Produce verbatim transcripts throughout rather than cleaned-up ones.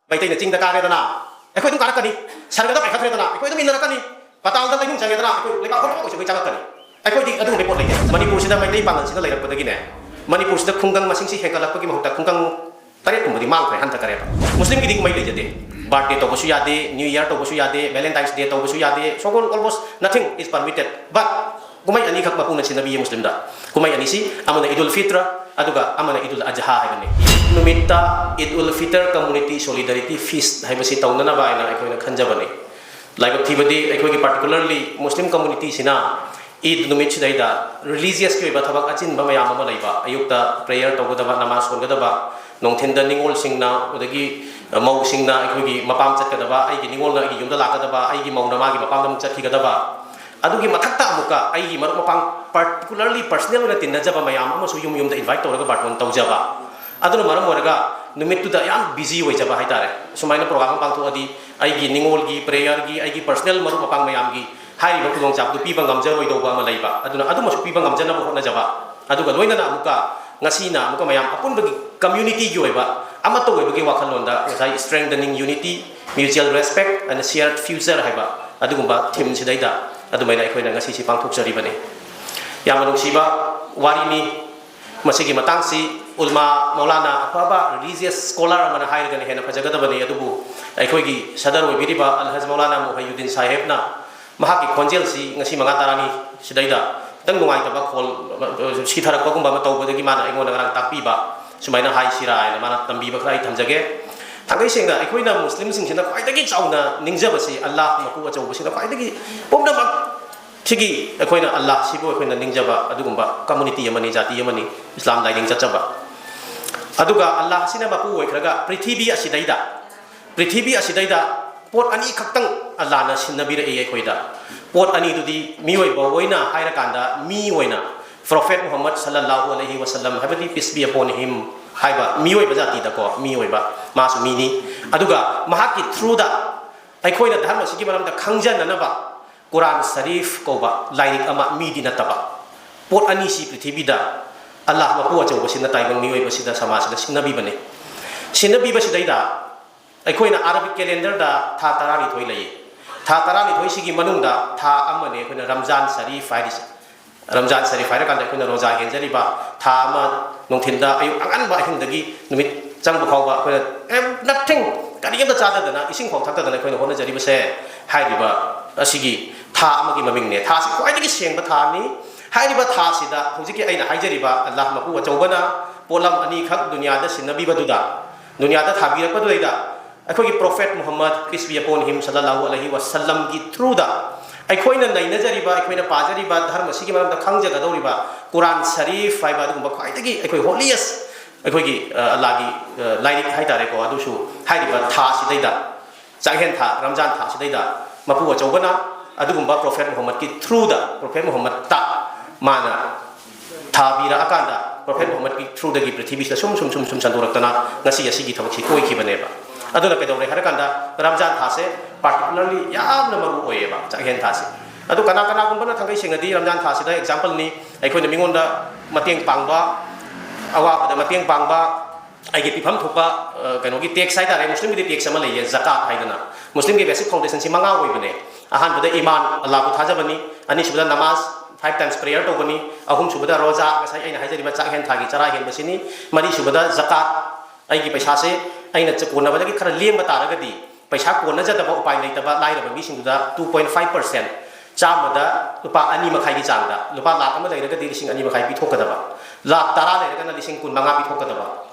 ꯃꯩꯇꯩꯅ ꯆꯤꯡꯗ ꯀꯥꯔꯦꯗꯅ, ꯑꯩꯈꯣꯏ ꯑꯗꯨꯝ ꯀꯥꯔꯛꯀꯅꯤ꯫ ꯁꯔꯒꯗ ꯄꯥꯏꯈꯠꯈ꯭ꯔꯦꯗꯅ, ꯑꯩꯈꯣꯏ ꯑꯗꯨꯝ ꯏꯟꯅꯔꯛꯀꯅꯤ꯫ ꯄꯇꯥꯜꯗ ꯂꯩꯅꯨꯡ ꯆꯪꯉꯦꯗꯅ, ꯑꯩꯈꯣꯏ ꯂꯩꯕꯥꯛ ꯍꯣꯠꯄ ꯑꯣꯏꯁꯨ ꯑꯩꯈꯣꯏ ꯆꯪꯉꯛꯀꯅꯤ꯫ ꯑꯩꯈꯣꯏꯗꯤ ꯑꯗꯨꯒꯨꯝꯕ ꯄꯣꯠ ꯂꯩꯇꯦ꯫ ꯃꯅꯤꯄꯨꯔꯁꯤꯗ ꯃꯩꯇꯩ ꯄꯥꯡꯒꯜꯁꯤꯅ ꯂꯩꯔꯛꯄꯗꯒꯤꯅꯦ, ꯃꯅꯤꯄꯨꯔꯁꯤꯗ ꯈꯨꯡꯒꯪ ꯃꯁꯤꯡꯁꯤ ꯍꯦꯟꯒꯠꯂꯛꯄꯒꯤ ꯃꯍꯨꯠꯇ ꯈꯨꯡꯒꯪ ꯇꯔꯦꯠꯀꯨꯝꯕꯗꯤ ꯃꯥꯡꯈ꯭ꯔꯦ, ꯍꯟꯊꯈꯔꯦꯕ꯫ ꯃꯨꯁꯂꯤꯝꯒꯤꯗꯤ ꯀꯨꯝꯍꯩ ꯂꯩꯖꯗꯦ꯫ ꯕꯥꯔꯠꯗꯦ ꯇꯧꯕꯁꯨ ꯌꯥꯗꯦ, ꯅ꯭ꯌꯨ ꯏꯌꯥꯔ ꯇꯧꯕꯁꯨ ꯌꯥꯗꯦ, ꯚꯦꯂꯦꯟꯇꯥꯏꯟꯁ ꯗꯦ ꯇꯧꯕꯁꯨ ꯌꯥꯗꯦ, ꯁꯣꯒꯣꯜ almost nothing is permitted꯫ But ꯀꯨꯝꯍꯩ ꯑꯅꯤꯈꯛ ꯃꯄꯨꯅ ꯁꯤꯟꯅꯕꯤꯌꯦ ꯃꯨꯁꯂꯤꯝꯗ꯫ ꯀꯨꯝꯍꯩ ꯑꯅꯤꯁꯤ ꯑꯃꯅ ꯏꯗꯨꯜ ꯐꯤꯇ꯭ꯔ, ꯑꯗꯨꯒ ꯑꯃꯅ ꯏꯗꯨꯜ ꯑꯖꯍꯥ ꯍꯥꯏꯕꯅꯤ꯫ ꯅꯨꯃꯤꯠꯇ ꯏꯗꯨꯜ ꯐꯤꯇꯔ ꯀꯝꯃꯨꯅꯤꯇꯤ ꯁꯣꯂꯤꯗꯥꯔꯤꯇꯤ ꯐꯤꯁ ꯍꯥꯏꯕꯁꯤ ꯇꯧꯅꯅꯕ ꯍꯥꯏꯅ ꯑꯩꯈꯣꯏꯅ ꯈꯟꯖꯕꯅꯤ꯫ ꯂꯥꯏꯕꯛ ꯊꯤꯕꯗꯤ ꯑꯩꯈꯣꯏꯒꯤ ꯄꯥꯔꯇꯤꯀꯨꯂꯔꯂꯤ ꯃꯨꯁꯂꯤꯝ ꯀꯝꯃꯨꯅꯤꯇꯤꯁꯤꯅ ꯏꯗ ꯅꯨꯃꯤꯠꯁꯤꯗꯩꯗ ꯔꯤꯂꯤꯖꯤꯌꯁꯀꯤ ꯑꯣꯏꯕ ꯊꯕꯛ ꯑꯆꯤꯟꯕ ꯃꯌꯥꯝ ꯑꯃ ꯂꯩꯕ, ꯑꯌꯨꯛꯇ ꯄ꯭ꯔꯦꯌꯔ ꯇꯧꯒꯗꯕ, ꯅꯃꯥꯖ ꯁꯣꯟꯒꯗꯕ, ꯅꯨꯡꯊꯤꯟꯗ ꯅꯤꯉꯣꯜꯁꯤꯡꯅ, ꯑꯗꯒꯤ ꯃꯧꯁꯤꯡꯅ ꯑꯩꯈꯣꯏꯒꯤ ꯃꯄꯥꯝ ꯆꯠꯀꯗꯕ, ꯑꯩꯒꯤ ꯅꯤꯉꯣꯜꯅ ꯑꯩꯒꯤ ꯌꯨꯝꯗ ꯂꯥꯛꯀꯗꯕ, ꯑꯩꯒꯤ ꯃꯧꯅ ꯃꯥꯒꯤ ꯃꯄꯥꯝꯗ ꯑꯃꯨꯛ ꯆꯠꯈꯤꯒꯗꯕ, ꯑꯗꯨꯒꯤ ꯃꯊꯛꯇ ꯑꯃꯨꯛꯀ ꯑꯩꯒꯤ ꯃꯔꯨꯞ ꯃꯄꯥꯡ, ꯄꯥꯔꯇꯤꯀꯨꯂꯔꯂꯤ ꯄꯔꯁꯅꯦꯜ ꯑꯣꯏꯅ ꯇꯤꯟꯅꯖꯕ ꯃꯌꯥꯝ ꯑꯃꯁꯨ ꯌꯨꯝ ꯌꯨꯝꯗ ꯏꯟꯚꯥꯏꯠ ꯇꯧꯔꯒ ꯕꯥꯔꯇꯣꯟ ꯇꯧꯖꯕ꯫ ꯑꯗꯨꯅ ꯃꯔꯝ ꯑꯣꯏꯔꯒ ꯅꯨꯃꯤꯠꯇꯨꯗ ꯌꯥꯝ ꯕꯤꯖꯤ ꯑꯣꯏꯖꯕ ꯍꯥꯏꯇꯥꯔꯦ꯫ ꯁꯨꯃꯥꯏꯅ ꯄ꯭ꯔꯣꯒ꯭ꯔꯥꯝ ꯑꯃ ꯄꯥꯡꯊꯣꯛꯑꯗꯤ ꯑꯩꯒꯤ ꯅꯤꯉꯣꯜꯒꯤ, ꯄ꯭ꯔꯦꯌꯔꯒꯤ, ꯑꯩꯒꯤ ꯄꯔꯁꯅꯦꯜ ꯃꯔꯨꯞ ꯃꯄꯥꯡ ꯃꯌꯥꯝꯒꯤ ꯍꯥꯏꯔꯤꯕ ꯈꯨꯗꯣꯡꯆꯥꯕꯗꯨ ꯄꯤꯕ ꯉꯝꯖꯔꯣꯏꯗꯧꯕ ꯑꯃ ꯂꯩꯕ꯫ ꯑꯗꯨꯅ ꯑꯗꯨꯃꯁꯨ ꯄꯤꯕ ꯉꯝꯖꯅꯕ ꯍꯣꯠꯅꯖꯕ꯫ ꯑꯗꯨꯒ ꯂꯣꯏꯅꯅ ꯑꯃꯨꯛꯀ ꯉꯁꯤꯅ ꯑꯃꯨꯛꯀ ꯃꯌꯥꯝ ꯑꯄꯨꯟꯕꯒꯤ ꯀꯝꯃ꯭ꯌꯨꯅꯤꯇꯤꯒꯤ ꯑꯣꯏꯕ ꯑꯃꯠꯇ ꯑꯣꯏꯕꯒꯤ ꯋꯥꯈꯜꯂꯣꯟꯗ ꯉꯁꯥꯏ strengthening unity, mutual respect and shared future ꯍꯥꯏꯕ ꯑꯗꯨꯒꯨꯝꯕ ꯊꯤꯝꯁꯤꯗꯩꯗ ꯑꯗꯨꯃꯥꯏꯅ ꯑꯩꯈꯣꯏꯅ ꯉꯁꯤꯁꯤ ꯄꯥꯡꯊꯣꯛꯆꯔꯤꯕꯅꯤ꯫ ꯌꯥꯝꯅ ꯅꯨꯡꯁꯤꯕ ꯋꯥꯔꯤꯅꯤ꯫ ꯃꯁꯤꯒꯤ ꯃꯇꯥꯡꯁꯤ ꯎꯜꯃꯥ ꯃꯧꯂꯥꯅꯥ, ꯑꯐꯕ ꯔꯤꯂꯤꯖꯤꯌꯁ ꯁ꯭ꯀꯣꯂꯔ ꯑꯃꯅ ꯍꯥꯏꯔꯒꯅ ꯍꯦꯟꯅ ꯐꯖꯒꯗꯕꯅꯤ, ꯑꯗꯨꯕꯨ ꯑꯩꯈꯣꯏꯒꯤ ꯁꯗꯔ ꯑꯣꯏꯕꯤꯔꯤꯕ ꯑꯜꯍꯖ ꯃꯧꯂꯥꯅꯥ ꯃꯨꯍꯩꯌꯨꯗꯤꯟ ꯁꯥꯍꯦꯕꯅ ꯃꯍꯥꯛꯀꯤ ꯈꯣꯟꯖꯦꯜꯁꯤ ꯉꯁꯤ ꯃꯉꯥ ꯇꯔꯥꯅꯤ ꯁꯤꯗꯩꯗ ꯈꯤꯇꯪ ꯅꯨꯡꯉꯥꯏꯇꯕ ꯈꯣꯜ, ꯁꯤꯊꯔꯛꯄꯒꯨꯝꯕ ꯑꯃ ꯇꯧꯕꯗꯒꯤ ꯃꯥꯅ ꯑꯩꯉꯣꯟꯗ ꯉꯔꯥꯡ ꯇꯥꯛꯄꯤꯕ, ꯁꯨꯃꯥꯏꯅ ꯍꯥꯏꯁꯤꯔꯥ ꯍꯥꯏꯅ ꯃꯥꯅ ꯇꯝꯕꯤꯕ ꯈꯔ ꯑꯩ ꯊꯝꯖꯒꯦ꯫ ꯊꯥꯡꯒꯩ ꯁꯦꯡꯅ ꯑꯩꯈꯣꯏꯅ ꯃꯨꯁꯂꯤꯝꯁꯤꯡꯁꯤꯅ ꯈ꯭ꯋꯥꯏꯗꯒꯤ ꯆꯥꯎꯅ ꯅꯤꯡꯖꯕꯁꯤ ꯑꯜꯂꯥꯍ ꯃꯄꯨ ꯑꯆꯧꯕꯁꯤꯅ ꯈ꯭ꯋꯥꯏꯗꯒꯤ ꯄꯨꯝꯅꯃꯛ ꯁꯤꯒꯤ ꯑꯩꯈꯣꯏꯅ ꯑꯜꯂꯥꯍꯁꯤꯕꯨ ꯑꯩꯈꯣꯏꯅ ꯅꯤꯡꯖꯕ ꯑꯗꯨꯒꯨꯝꯕ ꯀꯝꯃꯨꯅꯤꯇꯤ ꯑꯃꯅꯤ, ꯖꯥꯇꯤ ꯑꯃꯅꯤ, ꯏꯁꯂꯥꯝ ꯂꯥꯏꯅꯤꯡ ꯆꯠꯆꯕ꯫ ꯑꯗꯨꯒ ꯑꯜꯂꯥꯍꯁꯤꯅ ꯃꯄꯨ ꯑꯣꯏꯈ꯭ꯔꯒ ꯄ꯭ꯔꯤꯊꯤꯕꯤ ꯑꯁꯤꯗꯩꯗ, ꯄ꯭ꯔꯤꯊꯤꯕꯤ ꯑꯁꯤꯗꯩꯗ ꯄꯣꯠ ꯑꯅꯤꯈꯛꯇꯪ ꯑꯜꯂꯥꯍꯅ ꯁꯤꯟꯅꯕꯤꯔꯛꯏ ꯑꯩꯈꯣꯏꯗ꯫ ꯄꯣꯠ ꯑꯅꯤꯗꯨꯗꯤ ꯃꯤꯑꯣꯏꯕ ꯑꯣꯏꯅ ꯍꯥꯏꯔꯀꯥꯟꯗ ꯃꯤ ꯑꯣꯏꯅ Prophet Muhammad sallallahu alaihi wasallam ꯍꯥꯏꯕꯗꯤ peace be upon him ꯍꯥꯏꯕ ꯃꯤꯑꯣꯏꯕ ꯖꯥꯇꯤꯗꯀꯣ, ꯃꯤꯑꯣꯏꯕ, ꯃꯥꯁꯨ ꯃꯤꯅꯤ꯫ ꯑꯗꯨꯒ ꯃꯍꯥꯛꯀꯤ ꯊ꯭ꯔꯨꯗ ꯑꯩꯈꯣꯏꯅ ꯙꯔꯃꯁꯤꯒꯤ ꯃꯔꯝꯗ ꯈꯪꯖꯅꯅꯕ ꯀꯨꯔꯥꯟ ꯁꯔꯤꯐ ꯀꯧꯕ ꯂꯥꯏꯔꯤꯛ ꯑꯃ, ꯃꯤꯗꯤ ꯅꯠꯇꯕ, ꯄꯣꯠ ꯑꯅꯤꯁꯤ ꯄ꯭ꯔꯤꯊꯤꯕꯤꯗ ꯑꯜꯂꯥꯍ ꯃꯄꯨ ꯑꯆꯧꯕꯁꯤꯅ ꯇꯥꯏꯕꯪ ꯃꯤꯑꯣꯏꯕꯁꯤꯗ, ꯁꯃꯥꯖꯁꯤꯗ ꯁꯤꯟꯅꯕꯤꯕꯅꯤ꯫ ꯁꯤꯟꯅꯕꯤꯕꯁꯤꯗꯩꯗ ꯑꯩꯈꯣꯏꯅ ꯑꯔꯕꯤꯛ ꯀꯦꯂꯦꯟꯗꯔꯗ ꯊꯥ ꯇꯔꯥꯅꯤꯊꯣꯏ ꯂꯩꯌꯦ꯫ ꯊꯥ ꯇꯔꯥꯅꯤꯊꯣꯏꯁꯤꯒꯤ ꯃꯅꯨꯡꯗ ꯊꯥ ꯑꯃꯅꯦ ꯑꯩꯈꯣꯏꯅ ꯔꯝꯖꯥꯟ ꯁꯔꯤꯐ ꯍꯥꯏꯔꯤꯁꯦ꯫ ꯔꯝꯖꯥꯟ ꯁꯔꯤꯐ ꯍꯥꯏꯔꯀꯥꯟꯗ ꯑꯩꯈꯣꯏꯅ ꯔꯣꯖꯥ ꯍꯦꯟꯖꯔꯤꯕ ꯊꯥ ꯑꯃ, ꯅꯨꯡꯊꯤꯟꯗ, ꯑꯌꯨꯛ ꯑꯉꯟꯕ ꯑꯍꯤꯡꯗꯒꯤ ꯅꯨꯃꯤꯠ ꯆꯪꯕ ꯐꯥꯎꯕ ꯑꯩꯈꯣꯏꯅ, ꯑꯦ, nothing, ꯀꯔꯤꯝꯇ ꯆꯥꯗꯗꯅ, ꯏꯁꯤꯡ ꯐꯥꯎ ꯊꯛꯇꯗꯅ ꯑꯩꯈꯣꯏꯅ ꯍꯣꯠꯅꯖꯔꯤꯕꯁꯦ, ꯍꯥꯏꯔꯤꯕ ꯑꯁꯤꯒꯤ ꯊꯥ ꯑꯃꯒꯤ ꯃꯃꯤꯡꯅꯦ꯫ ꯊꯥꯁꯤ ꯈ꯭ꯋꯥꯏꯗꯒꯤ ꯁꯦꯡꯕ ꯊꯥꯅꯤ꯫ ꯍꯥꯏꯔꯤꯕ ꯊꯥꯁꯤꯗ ꯍꯧꯖꯤꯛꯀꯤ ꯑꯩꯅ ꯍꯥꯏꯖꯔꯤꯕ ꯑꯜꯂꯥꯍ ꯃꯄꯨ ꯑꯆꯧꯕꯅ ꯄꯣꯠꯂꯝ ꯑꯅꯤꯈꯛ ꯗꯨꯅꯤꯌꯥꯗ ꯁꯤꯟꯅꯕꯤꯕꯗꯨꯗ, ꯗꯨꯅꯤꯌꯥꯗ ꯊꯥꯕꯤꯔꯛꯄꯗꯨꯗꯩꯗ ꯑꯩꯈꯣꯏꯒꯤ Prophet Muhammad, peace be upon him, sallallahu alaihi wasallamꯒꯤ throughꯗ ꯑꯩꯈꯣꯏꯅ ꯅꯩꯅꯖꯔꯤꯕ, ꯑꯩꯈꯣꯏꯅ ꯄꯥꯖꯔꯤꯕ ꯙꯔꯃꯁꯤꯒꯤ ꯃꯔꯝꯗ ꯈꯪꯖꯒꯗꯧꯔꯤꯕ ꯀꯨꯔꯥꯟ ꯁꯔꯤꯐ ꯍꯥꯏꯕ ꯑꯗꯨꯒꯨꯝꯕ ꯈ꯭ꯋꯥꯏꯗꯒꯤ ꯑꯩꯈꯣꯏ holiest, ꯑꯩꯈꯣꯏꯒꯤ, ꯑ, ꯑꯜꯂꯥꯒꯤ, ꯑ, ꯂꯥꯏꯔꯤꯛ ꯍꯥꯏꯇꯥꯔꯦꯀꯣ, ꯑꯗꯨꯁꯨ ꯍꯥꯏꯔꯤꯕ ꯊꯥꯁꯤꯗꯩꯗ, ꯆꯥꯛꯍꯦꯟ ꯊꯥ, ꯔꯝꯖꯥꯟ ꯊꯥꯁꯤꯗꯩꯗ ꯃꯄꯨ ꯑꯆꯧꯕꯅ ꯑꯗꯨꯒꯨꯝꯕ Prophet Muhammadꯀꯤ throughꯗ, Prophet Muhammadꯇ ꯃꯥꯅ ꯊꯥꯕꯤꯔꯛꯑꯀꯥꯟꯗ Prophet Muhammadꯀꯤ throughꯗꯒꯤ ꯄ꯭ꯔꯤꯊꯤꯕꯤꯁꯤꯗ ꯁꯨꯝ, ꯁꯨꯝ, ꯁꯨꯝ, ꯁꯨꯝ ꯁꯟꯗꯣꯔꯛꯇꯅ ꯉꯁꯤ ꯑꯁꯤꯒꯤ ꯊꯕꯛꯁꯤ ꯑꯣꯏꯈꯤꯕꯅꯦꯕ꯫ ꯑꯗꯨꯅ ꯀꯩꯗꯧꯔꯦ ꯍꯥꯏꯔꯀꯥꯟꯗ ꯔꯝꯖꯥꯟ ꯊꯥꯁꯦ particularly ꯌꯥꯝꯅ ꯃꯔꯨ ꯑꯣꯏꯌꯦꯕ, ꯆꯥꯛꯍꯦꯟ ꯊꯥꯁꯦ꯫ ꯑꯗꯨ ꯀꯅꯥ ꯀꯅꯥꯒꯨꯝꯕꯅ ꯊꯥꯡꯒꯩ ꯁꯦꯡꯅꯗꯤ ꯔꯝꯖꯥꯟ ꯊꯥꯁꯤꯗ exampleꯅꯤ, ꯑꯩꯈꯣꯏꯅ ꯃꯤꯉꯣꯟꯗ ꯃꯇꯦꯡ ꯄꯥꯡꯕ, ꯑꯋꯥꯕꯗ ꯃꯇꯦꯡ ꯄꯥꯡꯕ, ꯑꯩꯒꯤ ꯄꯤꯐꯝ ꯊꯣꯛꯄ, ꯑ, ꯀꯩꯅꯣꯒꯤ tax ꯍꯥꯏꯇꯥꯔꯦ, ꯃꯨꯁꯂꯤꯝꯒꯤꯗꯤ tax ꯑꯃ ꯂꯩꯌꯦ, ꯖꯀꯥꯠ ꯍꯥꯏꯗꯅ꯫ ꯃꯨꯁꯂꯤꯝꯒꯤ basic foundationꯁꯤ ꯃꯉꯥ ꯑꯣꯏꯕꯅꯦ꯫ ꯑꯍꯥꯟꯕꯗ ꯏꯃꯥꯟ, ꯑꯜꯂꯥꯍꯕꯨ ꯊꯥꯖꯕꯅꯤ꯫ ꯑꯅꯤꯁꯨꯕꯗ ꯅꯃꯥꯖ, five times prayer ꯇꯧꯕꯅꯤ꯫ ꯑꯍꯨꯝꯁꯨꯕꯗ ꯔꯣꯖꯥ, ꯉꯁꯥꯏ ꯑꯩꯅ ꯍꯥꯏꯖꯔꯤꯕ ꯆꯥꯛ ꯍꯦꯟ ꯊꯥꯒꯤ ꯆꯔꯥ ꯍꯦꯟꯕꯁꯤꯅꯤ꯫ ꯃꯔꯤꯁꯨꯕꯗ ꯖꯀꯥꯠ, ꯑꯩꯒꯤ ꯄꯩꯁꯥꯁꯦ ꯑꯩꯅ ꯆ-, ꯀꯣꯟꯅꯕꯗꯒꯤ ꯈꯔ ꯂꯦꯝꯕ ꯇꯥꯔꯒꯗꯤ, ꯄꯩꯁꯥ ꯀꯣꯟꯅꯖꯗꯕ, ꯎꯄꯥꯏ ꯂꯩꯇꯕ, ꯂꯥꯏꯔꯕ ꯃꯤꯁꯤꯡꯗꯨꯗ two point five percent, ꯆꯥꯝꯃꯗ ꯂꯨꯄꯥ ꯑꯅꯤ ꯃꯈꯥꯏꯒꯤ ꯆꯥꯡꯗ, ꯂꯨꯄꯥ ꯂꯥꯛ ꯑꯃ ꯂꯩꯔꯒꯗꯤ ꯂꯤꯁꯤꯡ ꯑꯅꯤ ꯃꯈꯥꯏ ꯄꯤꯊꯣꯛꯀꯗꯕ, ꯂꯥꯛ ꯇꯔꯥ ꯂꯩꯔꯒꯅ ꯂꯤꯁꯤꯡ ꯀꯨꯟ ꯃꯉꯥ ꯄꯤꯊꯣꯛꯀꯗꯕ,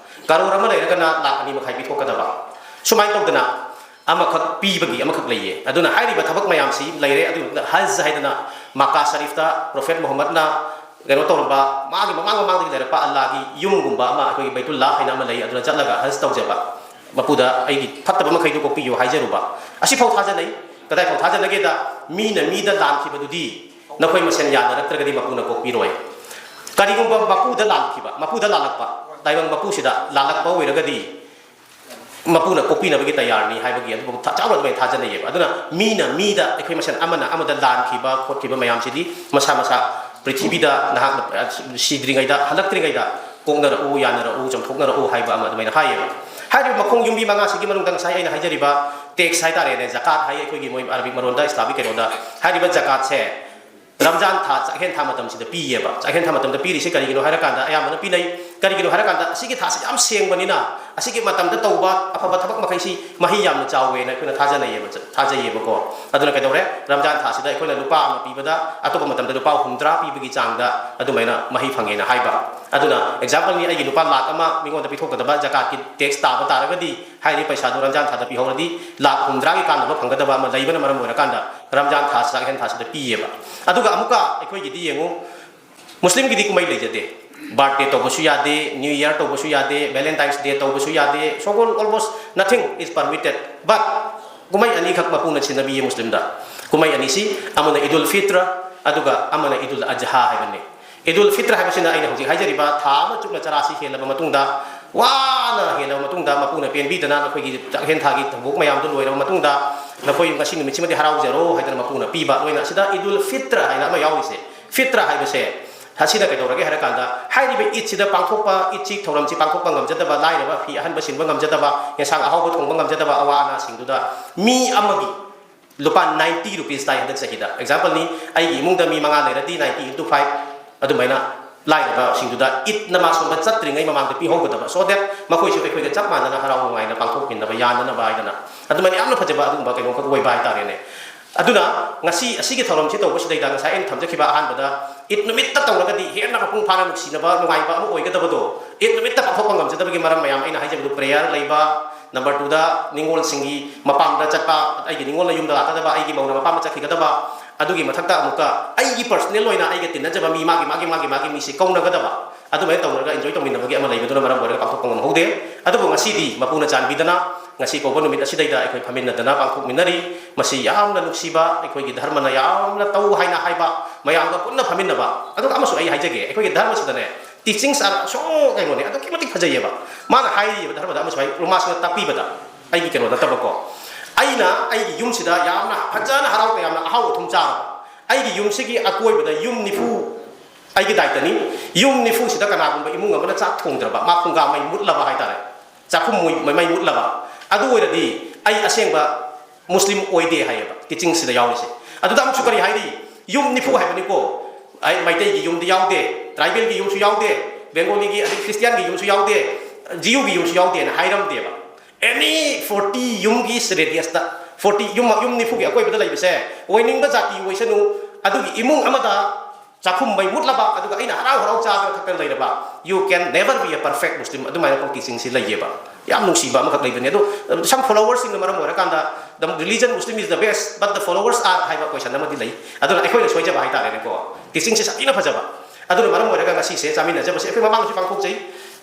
ꯀꯔꯣꯔ ꯑꯃ ꯂꯩꯔꯒꯅ ꯂꯥꯛ ꯑꯅꯤ ꯃꯈꯥꯏ ꯄꯤꯊꯣꯛꯀꯗꯕ꯫ ꯁꯨꯃꯥꯏꯅ ꯇꯧꯗꯅ ꯑꯃꯈꯛ ꯄꯤꯕꯒꯤ ꯑꯃꯈꯛ ꯂꯩꯌꯦ꯫ ꯑꯗꯨꯅ ꯍꯥꯏꯔꯤꯕ ꯊꯕꯛ ꯃꯌꯥꯝꯁꯤ ꯂꯩꯔꯦ꯫ ꯑꯗꯨ ꯍꯖ ꯍꯥꯏꯗꯅ ꯃꯀꯥ ꯁꯔꯤꯐꯇ Prophet ꯃꯨꯍꯝꯃꯗꯅ ꯀꯩꯅꯣ ꯇꯧꯔꯝꯕ, ꯃꯥꯒꯤ ꯃꯃꯥꯡ ꯃꯃꯥꯡꯗꯒꯤ ꯂꯩꯔꯛꯄ ꯑꯜꯂꯥꯒꯤ ꯌꯨꯝꯒꯨꯝꯕ ꯑꯃ, ꯑꯩꯈꯣꯏꯒꯤ ꯕꯩꯇꯨꯜꯂꯥꯍ ꯍꯥꯏꯅ ꯑꯃ ꯂꯩ, ꯑꯗꯨꯗ ꯆꯠꯂꯒ ꯍꯖ ꯇꯧꯖꯕ꯫ ꯃꯄꯨꯗ ꯑꯩꯒꯤ ꯐꯠꯇꯕ ꯃꯈꯩꯗꯨ ꯀꯣꯛꯄꯤꯌꯨ ꯍꯥꯏꯖꯔꯨꯕ꯫ ꯑꯁꯤꯐꯥꯎ ꯊꯥꯖꯅꯩ꯫ ꯀꯗꯥꯏꯐꯥꯎ ꯊꯥꯖꯅꯒꯦꯗ, ꯃꯤꯅ ꯃꯤꯗ ꯂꯥꯟꯈꯤꯕꯗꯨꯗꯤ ꯅꯈꯣꯏ ꯃꯁꯦꯟ ꯌꯥꯅꯔꯛꯇ꯭ꯔꯒꯗꯤ ꯃꯄꯨꯅ ꯀꯣꯛꯄꯤꯔꯣꯏ꯫ ꯀꯔꯤꯒꯨꯝꯕ ꯃꯄꯨꯗ ꯂꯥꯟꯈꯤꯕ, ꯃꯄꯨꯗ ꯂꯥꯜꯂꯛꯄ, ꯇꯥꯏꯕꯪ ꯃꯄꯨꯁꯤꯗ ꯂꯥꯜꯂꯛꯄ ꯑꯣꯏꯔꯒꯗꯤ ꯃꯄꯨꯅ ꯀꯣꯛꯄꯤꯅꯕꯒꯤ ꯇꯌꯥꯔꯅꯤ ꯍꯥꯏꯕꯒꯤ ꯑꯗꯨꯕꯨ ꯊ-, ꯆꯥꯎꯅ ꯑꯗꯨꯃꯥꯏꯅ ꯊꯥꯖꯅꯩꯌꯦꯕ꯫ ꯑꯗꯨꯅ ꯃꯤꯅ ꯃꯤꯗ, ꯑꯩꯈꯣꯏ ꯃꯁꯦꯟ ꯑꯃꯅ ꯑꯃꯗ ꯂꯥꯟꯈꯤꯕ ꯈꯣꯠꯈꯤꯕ ꯃꯌꯥꯝꯁꯤꯗꯤ ꯃꯁꯥ ꯃꯁꯥ ꯄ꯭ꯔꯤꯊꯤꯕꯤꯗ ꯅꯍꯥꯛꯅ, ꯑ, ꯁꯤꯗ꯭ꯔꯤꯉꯩꯗ, ꯍꯜꯂꯛꯇ꯭ꯔꯤꯉꯩꯗ ꯀꯣꯛꯅꯔꯛꯎ, ꯌꯥꯅꯔꯛꯎ, ꯆꯝꯊꯣꯛꯅꯔꯛꯎ ꯍꯥꯏꯕ ꯑꯃ ꯑꯗꯨꯃꯥꯏꯅ ꯍꯥꯏꯌꯦꯕ꯫ ꯍꯥꯏꯔꯤꯕ ꯃꯈꯣꯡ ꯌꯨꯝꯕꯤ ꯃꯉꯥꯁꯤꯒꯤ ꯃꯅꯨꯡꯗ ꯉꯁꯥꯏ ꯑꯩꯅ ꯍꯥꯏꯖꯔꯤꯕ ꯇꯦꯛꯁ ꯍꯥꯏꯇꯥꯔꯦꯅꯦ, ꯖꯀꯥꯠ ꯍꯥꯏ ꯑꯩꯈꯣꯏꯒꯤ ꯃꯣꯏ ꯑꯔꯕꯤꯛ ꯃꯔꯣꯟꯗ, ꯏꯁꯂꯥꯃꯤꯛ ꯀꯩꯅꯣꯗ꯫ ꯍꯥꯏꯔꯤꯕ ꯖꯀꯥꯠꯁꯦ ꯔꯝꯖꯥꯟ ꯊꯥ ꯆꯥꯛꯍꯦꯟ ꯊꯥ ꯃꯇꯝꯁꯤꯗ ꯄꯤꯌꯦꯕ꯫ ꯆꯥꯛꯍꯦꯟ ꯊꯥ ꯃꯇꯝꯗ ꯄꯤꯔꯤꯁꯤ ꯀꯔꯤꯒꯤꯅꯣ ꯍꯥꯏꯔꯀꯥꯟꯗ, ꯑꯌꯥꯝꯕꯅ ꯄꯤꯅꯩ꯫ ꯀꯔꯤꯒꯤꯅꯣ ꯍꯥꯏꯔꯀꯥꯟꯗ, ꯑꯁꯤꯒꯤ ꯊꯥꯁꯤ ꯌꯥꯝ ꯁꯦꯡꯕꯅꯤꯅ, ꯑꯁꯤꯒꯤ ꯃꯇꯝꯗ ꯇꯧꯕ ꯑꯐꯕ ꯊꯕꯛ ꯃꯈꯩꯁꯤ ꯃꯍꯩ ꯌꯥꯝꯅ ꯆꯥꯎꯋꯦꯅ ꯑꯩꯈꯣꯏꯅ ꯊꯥꯖꯅꯩꯌꯦꯕ, ꯊꯥꯖꯩꯌꯦꯕꯀꯣ꯫ ꯑꯗꯨꯅ ꯀꯩꯗꯧꯔꯦ? ꯔꯝꯖꯥꯟ ꯊꯥꯁꯤꯗ ꯑꯩꯈꯣꯏꯅ ꯂꯨꯄꯥ ꯑꯃ ꯄꯤꯕꯗ ꯑꯇꯣꯞꯄ ꯃꯇꯝꯗ ꯂꯨꯄꯥ ꯍꯨꯝꯗ꯭ꯔꯥ ꯄꯤꯕꯒꯤ ꯆꯥꯡꯗ ꯑꯗꯨꯃꯥꯏꯅ ꯃꯍꯩ ꯐꯪꯉꯦꯅ ꯍꯥꯏꯕ꯫ ꯑꯗꯨꯅ ꯑꯦꯛꯖꯥꯝꯄꯜꯅꯤ, ꯑꯩꯒꯤ ꯂꯨꯄꯥ ꯂꯥꯛ ꯑꯃ ꯃꯤꯉꯣꯟꯗ ꯄꯤꯊꯣꯛꯀꯗꯕ ꯖꯀꯥꯠꯀꯤ ꯇꯦꯛꯁ ꯇꯥꯕ ꯇꯥꯔꯒꯗꯤ, ꯍꯥꯏꯔꯤꯕ ꯄꯩꯁꯥꯗꯨ ꯔꯝꯖꯥꯟ ꯊꯥꯗ ꯄꯤꯍꯧꯔꯗꯤ ꯂꯥꯛ ꯍꯨꯝꯗ꯭ꯔꯥꯒꯤ ꯀꯥꯟꯅꯕ ꯐꯪꯒꯗꯕ ꯑꯃ ꯂꯩꯕꯅ ꯃꯔꯝ ꯑꯣꯏꯔꯀꯥꯟꯗ ꯔꯝꯖꯥꯟ ꯊꯥ, ꯆꯥꯛꯍꯦꯟ ꯊꯥꯁꯤꯗ ꯄꯤꯌꯦꯕ꯫ ꯑꯗꯨꯒ ꯑꯃꯨꯛꯀ ꯑꯩꯈꯣꯏꯒꯤꯗꯤ ꯌꯦꯡꯉꯨ, ꯃꯨꯁꯂꯤꯝꯒꯤꯗꯤ ꯀꯨꯝꯍꯩ ꯂꯩꯖꯗꯦ꯫ ꯕꯥꯔꯠꯗꯦ ꯇꯧꯕꯁꯨ ꯌꯥꯗꯦ, ꯅ꯭ꯌꯨ ꯏꯌꯥꯔ ꯇꯧꯕꯁꯨ ꯌꯥꯗꯦ, ꯚꯦꯂꯦꯟꯇꯥꯏꯟꯁ ꯗꯦ ꯇꯧꯕꯁꯨ ꯌꯥꯗꯦ, so called almost nothing is permitted, but ꯀꯨꯝꯍꯩ ꯑꯅꯤꯈꯛ ꯃꯄꯨꯅ ꯁꯤꯟꯅꯕꯤꯌꯦ ꯃꯨꯁꯂꯤꯝꯗ꯫ ꯀꯨꯝꯍꯩ ꯑꯅꯤꯁꯤ, ꯑꯃꯅ ꯏꯗꯨꯜ ꯐꯤꯇ꯭ꯔ, ꯑꯗꯨꯒ ꯑꯃꯅ ꯏꯗꯨꯜ ꯑꯖꯍꯥ ꯍꯥꯏꯕꯅꯤ꯫ ꯏꯗꯨꯜ ꯐꯤꯇ꯭ꯔ ꯍꯥꯏꯕꯁꯤꯅ ꯑꯩꯅ ꯍꯧꯖꯤꯛ ꯍꯥꯏꯖꯔꯤꯕ ꯊꯥ ꯑꯃ ꯆꯨꯞꯅ ꯆꯔꯥꯁꯤ ꯍꯦꯜꯂꯕ ꯃꯇꯨꯡꯗ, ꯋꯥꯅ ꯍꯦꯜꯂꯕ ꯃꯇꯨꯡꯗ, ꯃꯄꯨꯅ ꯄꯦꯟꯕꯤꯗꯅ ꯅꯈꯣꯏꯒꯤ ꯆꯥꯛꯍꯦꯟ ꯊꯥꯒꯤ ꯊꯧꯗꯣꯛ ꯃꯌꯥꯝꯗꯨ ꯂꯣꯏꯔꯕ ꯃꯇꯨꯡꯗ, ꯅꯈꯣꯏ ꯉꯁꯤ ꯅꯨꯃꯤꯠꯁꯤꯃꯗꯤ ꯍꯔꯥꯎꯖꯔꯣ ꯍꯥꯏꯗꯅ ꯃꯄꯨꯅ ꯄꯤꯕ꯫ ꯂꯣꯏꯅ ꯑꯁꯤꯗ ꯏꯗꯨꯜ ꯐꯤꯇ꯭ꯔ ꯍꯥꯏꯅ ꯑꯃ ꯌꯥꯎꯔꯤꯁꯦ, ꯐꯤꯇ꯭ꯔ ꯍꯥꯏꯕꯁꯦ, ꯑꯁꯤꯅ ꯀꯩꯗꯧꯔꯒꯦ ꯍꯥꯏꯔꯀꯥꯟꯗ, ꯍꯥꯏꯔꯤꯕ ꯏꯗꯁꯤꯗ ꯄꯥꯡꯊꯣꯛꯄ, ꯏꯗꯁꯤ ꯊꯧꯔꯝꯁꯤ ꯄꯥꯡꯊꯣꯛꯄ ꯉꯝꯖꯗꯕ, ꯂꯥꯏꯔꯕ, ꯐꯤ ꯑꯍꯟꯕ ꯁꯤꯟꯕ ꯉꯝꯖꯗꯕ, ꯌꯦꯟꯁꯥꯡ ꯑꯍꯥꯎꯕ ꯊꯣꯡꯕ ꯉꯝꯖꯗꯕ, ꯑꯋꯥ ꯑꯅꯥꯁꯤꯡꯗꯨꯗ ꯃꯤ ꯑꯃꯒꯤ ꯂꯨꯄꯥ ꯅꯥꯏꯟꯇꯤ ꯔꯨꯄꯤꯁ ꯇꯥꯏ ꯍꯟꯗꯛ ꯆꯍꯤꯗ꯫ ꯑꯦꯛꯖꯥꯝꯄꯜꯅꯤ, ꯑꯩꯒꯤ ꯏꯃꯨꯡꯗ ꯃꯤ ꯃꯉꯥ ꯂꯩꯔꯗꯤ, ꯅꯥꯏꯟꯇꯤ ꯏꯟꯇꯨ ꯐꯥꯏꯚ, ꯑꯗꯨꯃꯥꯏꯅ ꯂꯥꯏꯔꯕꯁꯤꯡꯗꯨꯗ ꯏꯗ ꯅꯃꯥꯖ ꯁꯣꯟꯕ ꯆꯠꯇ꯭ꯔꯤꯉꯩ ꯃꯃꯥꯡꯗ ꯄꯤꯍꯧꯒꯗꯕ, so that ꯃꯈꯣꯏꯁꯨ ꯑꯩꯈꯣꯏꯒ ꯆꯞ ꯃꯥꯟꯅꯅ ꯍꯔꯥꯎ ꯅꯨꯡꯉꯥꯏꯅ ꯄꯥꯡꯊꯣꯛꯃꯤꯟꯅꯕ ꯌꯥꯅꯅꯕ ꯍꯥꯏꯗꯅ꯫ ꯑꯗꯨꯃꯥꯏꯅ ꯌꯥꯝꯅ ꯐꯖꯕ ꯑꯗꯨꯒꯨꯝꯕ ꯀꯩꯅꯣꯝꯈꯛ ꯑꯣꯏꯕ ꯍꯥꯏꯇꯥꯔꯦꯅꯦ꯫ ꯑꯗꯨꯅ ꯉꯁꯤ ꯑꯁꯤꯒꯤ ꯊꯧꯔꯝꯁꯤ ꯇꯧꯕꯁꯤꯗꯩꯗ, ꯉꯁꯥꯏ ꯑꯩꯅ ꯊꯝꯖꯈꯤꯕ ꯑꯍꯥꯟꯕꯗ, ꯏꯗ ꯅꯨꯃꯤꯠꯇ ꯇꯧꯔꯒꯗꯤ ꯍꯦꯟꯅ ꯃꯄꯨꯡ ꯐꯥꯅ ꯅꯨꯡꯁꯤꯅꯕ, ꯅꯨꯡꯉꯥꯏꯕ ꯑꯃ ꯑꯣꯏꯒꯗꯕꯗꯣ, ꯏꯗ ꯅꯨꯃꯤꯠꯇ ꯄꯥꯡꯊꯣꯛꯄ ꯉꯝꯖꯗꯕꯒꯤ ꯃꯔꯝ ꯃꯌꯥꯝ ꯑꯩꯅ ꯍꯥꯏꯖꯕꯗꯨ, ꯄ꯭ꯔꯦꯌꯔ ꯂꯩꯕ, ꯅꯝꯕꯔ ꯇꯨꯗ ꯅꯤꯉꯣꯜꯁꯤꯡꯒꯤ ꯃꯄꯥꯝꯗ ꯆꯠꯄ, ꯑꯩꯒꯤ ꯅꯤꯉꯣꯜꯅ ꯌꯨꯝꯗ ꯂꯥꯛꯀꯗꯕ, ꯑꯩꯒꯤ ꯃꯧꯅ ꯃꯄꯥꯝꯗ ꯆꯠꯈꯤꯒꯗꯕ, ꯑꯗꯨꯒꯤ ꯃꯊꯛꯇ ꯑꯃꯨꯛꯀ ꯑꯩꯒꯤ ꯄꯔꯁꯅꯦꯜ ꯑꯣꯏꯅ ꯑꯩꯒ ꯇꯤꯟꯅꯖꯕ ꯃꯤ, ꯃꯥꯒꯤ, ꯃꯥꯒꯤ, ꯃꯥꯒꯤ, ꯃꯥꯒꯤ ꯃꯤꯁꯤ ꯀꯧꯅꯒꯗꯕ, ꯑꯗꯨꯃꯥꯏꯅ ꯇꯧꯅꯔꯒ ꯑꯦꯟꯖꯣꯏ ꯇꯧꯃꯤꯟꯅꯕꯒꯤ ꯑꯃ ꯂꯩꯕꯗꯨꯅ ꯃꯔꯝ ꯑꯣꯏꯔꯒ ꯄꯥꯡꯊꯣꯛꯄ ꯉꯝꯍꯧꯗꯦ꯫ ꯑꯗꯨꯕꯨ ꯉꯁꯤꯗꯤ ꯃꯄꯨꯅ ꯆꯥꯟꯕꯤꯗꯅ ꯉꯁꯤ ꯀꯧꯕ ꯅꯨꯃꯤꯠ ꯑꯁꯤꯗꯩꯗ ꯑꯩꯈꯣꯏ ꯐꯝꯃꯤꯟꯅꯗꯅ ꯄꯥꯡꯊꯣꯛꯃꯤꯟꯅꯔꯤ꯫ ꯃꯁꯤ ꯌꯥꯝꯅ ꯅꯨꯡꯁꯤꯕ, ꯑꯩꯈꯣꯏꯒꯤ ꯙꯔꯃꯅ ꯌꯥꯝꯅ ꯇꯧ ꯍꯥꯏꯅ ꯍꯥꯏꯕ, ꯃꯌꯥꯝꯒ ꯄꯨꯟꯅ ꯐꯝꯃꯤꯟꯅꯕ꯫ ꯑꯗꯨꯒ ꯑꯃꯁꯨ ꯑꯩ ꯍꯥꯏꯖꯒꯦ, ꯑꯩꯈꯣꯏꯒꯤ ꯙꯔꯃꯁꯤꯗꯅꯦ, teachings are so ꯀꯩꯅꯣꯅꯦ, ꯑꯗꯨꯛꯀꯤ ꯃꯇꯤꯛ ꯐꯖꯩꯌꯦꯕ꯫ ꯃꯥꯅ ꯍꯥꯏꯔꯤꯕ ꯙꯔꯃꯗ ꯑꯃꯁꯨ ꯍꯥꯏ, ꯎꯂꯃꯥꯁꯤꯡꯅ ꯇꯥꯛꯄꯤꯕꯗ, ꯑꯩꯒꯤ ꯀꯩꯅꯣ ꯅꯠꯇꯕꯀꯣ, ꯑꯩꯅ ꯑꯩꯒꯤ ꯌꯨꯝꯁꯤꯗ ꯌꯥꯝꯅ ꯐꯖꯅ ꯍꯔꯥꯎ ꯇꯌꯥꯝꯅ ꯑꯍꯥꯎ ꯑꯊꯨꯝ ꯆꯥꯔꯕ, ꯑꯩꯒꯤ ꯌꯨꯝꯁꯤꯒꯤ ꯑꯀꯣꯏꯕꯗ ꯌꯨꯝ ꯅꯤꯐꯨ, ꯑꯩꯒꯤ ꯗꯥꯏꯇꯅꯤ, ꯌꯨꯝ ꯅꯤꯐꯨꯁꯤꯗ ꯀꯅꯥꯒꯨꯝꯕ ꯏꯃꯨꯡ ꯑꯃꯅ ꯆꯥꯛ ꯊꯣꯡꯗ꯭ꯔꯕ, ꯃꯥ ꯐꯨꯡꯒꯥ ꯃꯩ ꯃꯨꯠꯂꯕ ꯍꯥꯏꯇꯥꯔꯦ, ꯆꯥꯛꯈꯨꯝ ꯃꯩ ꯃꯨꯠꯂꯕ ꯑꯗꯨ ꯑꯣꯏꯔꯗꯤ ꯑꯩ ꯑꯁꯦꯡꯕ ꯃꯨꯁꯂꯤꯝ ꯑꯣꯏꯗꯦ ꯍꯥꯏꯌꯦꯕ ꯇꯤꯆꯤꯡꯁꯤꯗ ꯌꯥꯎꯔꯤꯁꯦ꯫ ꯑꯗꯨꯗ ꯑꯃꯨꯛꯁꯨ ꯀꯔꯤ ꯍꯥꯏꯔꯤ? ꯌꯨꯝ ꯅꯤꯐꯨ ꯍꯥꯏꯕꯅꯤꯀꯣ꯫ ꯑꯩ ꯃꯩꯇꯩꯒꯤ ꯌꯨꯝꯗꯤ ꯌꯥꯎꯗꯦ, ꯇ꯭ꯔꯥꯏꯕꯦꯜꯒꯤ ꯌꯨꯝꯁꯨ ꯌꯥꯎꯗꯦ, ꯕꯦꯡꯒꯣꯂꯤꯒꯤ ꯑꯗꯩ ꯈ꯭ꯔꯤꯁꯇꯤꯌꯥꯟꯒꯤ ꯌꯨꯝꯁꯨ ꯌꯥꯎꯗꯦ, ꯖꯤꯌꯨꯒꯤ ꯌꯨꯝꯁꯨ ꯌꯥꯎꯗꯦꯅ ꯍꯥꯏꯔꯝꯗꯦꯕ꯫ ꯑꯦꯅꯤ ꯐꯣꯔꯇꯤ ꯌꯨꯝꯒꯤ ꯔꯦꯗꯤꯌꯁꯇ, ꯐꯣꯔꯇꯤ ꯌꯨꯝ, ꯌꯨꯝ ꯅꯤꯐꯨꯒꯤ ꯑꯀꯣꯏꯕꯗ ꯂꯩꯕꯁꯦ, ꯑꯣꯏꯅꯤꯡꯕ ꯖꯥꯇꯤ ꯑꯣꯏꯁꯅꯨ, ꯑꯗꯨꯒꯤ ꯏꯃꯨꯡ ꯑꯃꯗ ꯆꯥꯛꯈꯨꯝ ꯃꯩ ꯃꯨꯠꯂꯕ ꯑꯗꯨꯒ ꯑꯩꯅ ꯍꯔꯥꯎ ꯍꯔꯥꯎ ꯆꯥꯗꯅ ꯊꯛꯇꯅ ꯂꯩꯔꯕ, you can never be a perfect Muslim꯫ ꯑꯗꯨꯃꯥꯏꯅ ꯈꯣꯡꯇꯤꯁꯤꯡꯁꯤ ꯂꯩꯌꯦꯕ꯫ ꯌꯥꯝ ꯅꯨꯡꯁꯤꯕ ꯑꯃꯈꯛ ꯂꯩꯕꯅꯦ꯫ ꯑꯗꯣ ꯁꯝ ꯐꯣꯂꯣꯋꯔꯁꯤꯡꯅ ꯃꯔꯝ ꯑꯣꯏꯔꯀꯥꯟꯗ "The religion Muslim is the best but the followers are" ꯍꯥꯏꯕ ꯀꯣꯏꯁꯟ ꯑꯃꯗꯤ ꯂꯩ꯫ ꯑꯗꯨꯅ ꯑꯩꯈꯣꯏꯅ ꯁꯣꯏꯖꯕ ꯍꯥꯏꯇꯥꯔꯦꯅꯦꯀꯣ꯫ ꯇꯤꯆꯤꯡꯁꯤ ꯁꯥꯊꯤꯅ ꯐꯖꯕ꯫ ꯑꯗꯨꯅ ꯃꯔꯝ ꯑꯣꯏꯔꯒ ꯉꯁꯤꯁꯦ ꯆꯥꯃꯤꯟꯅꯖꯕꯁꯦ ꯑꯩꯈꯣꯏ ꯃꯃꯥꯡꯗꯁꯨ ꯄꯥꯡꯊꯣꯛꯆꯩ꯫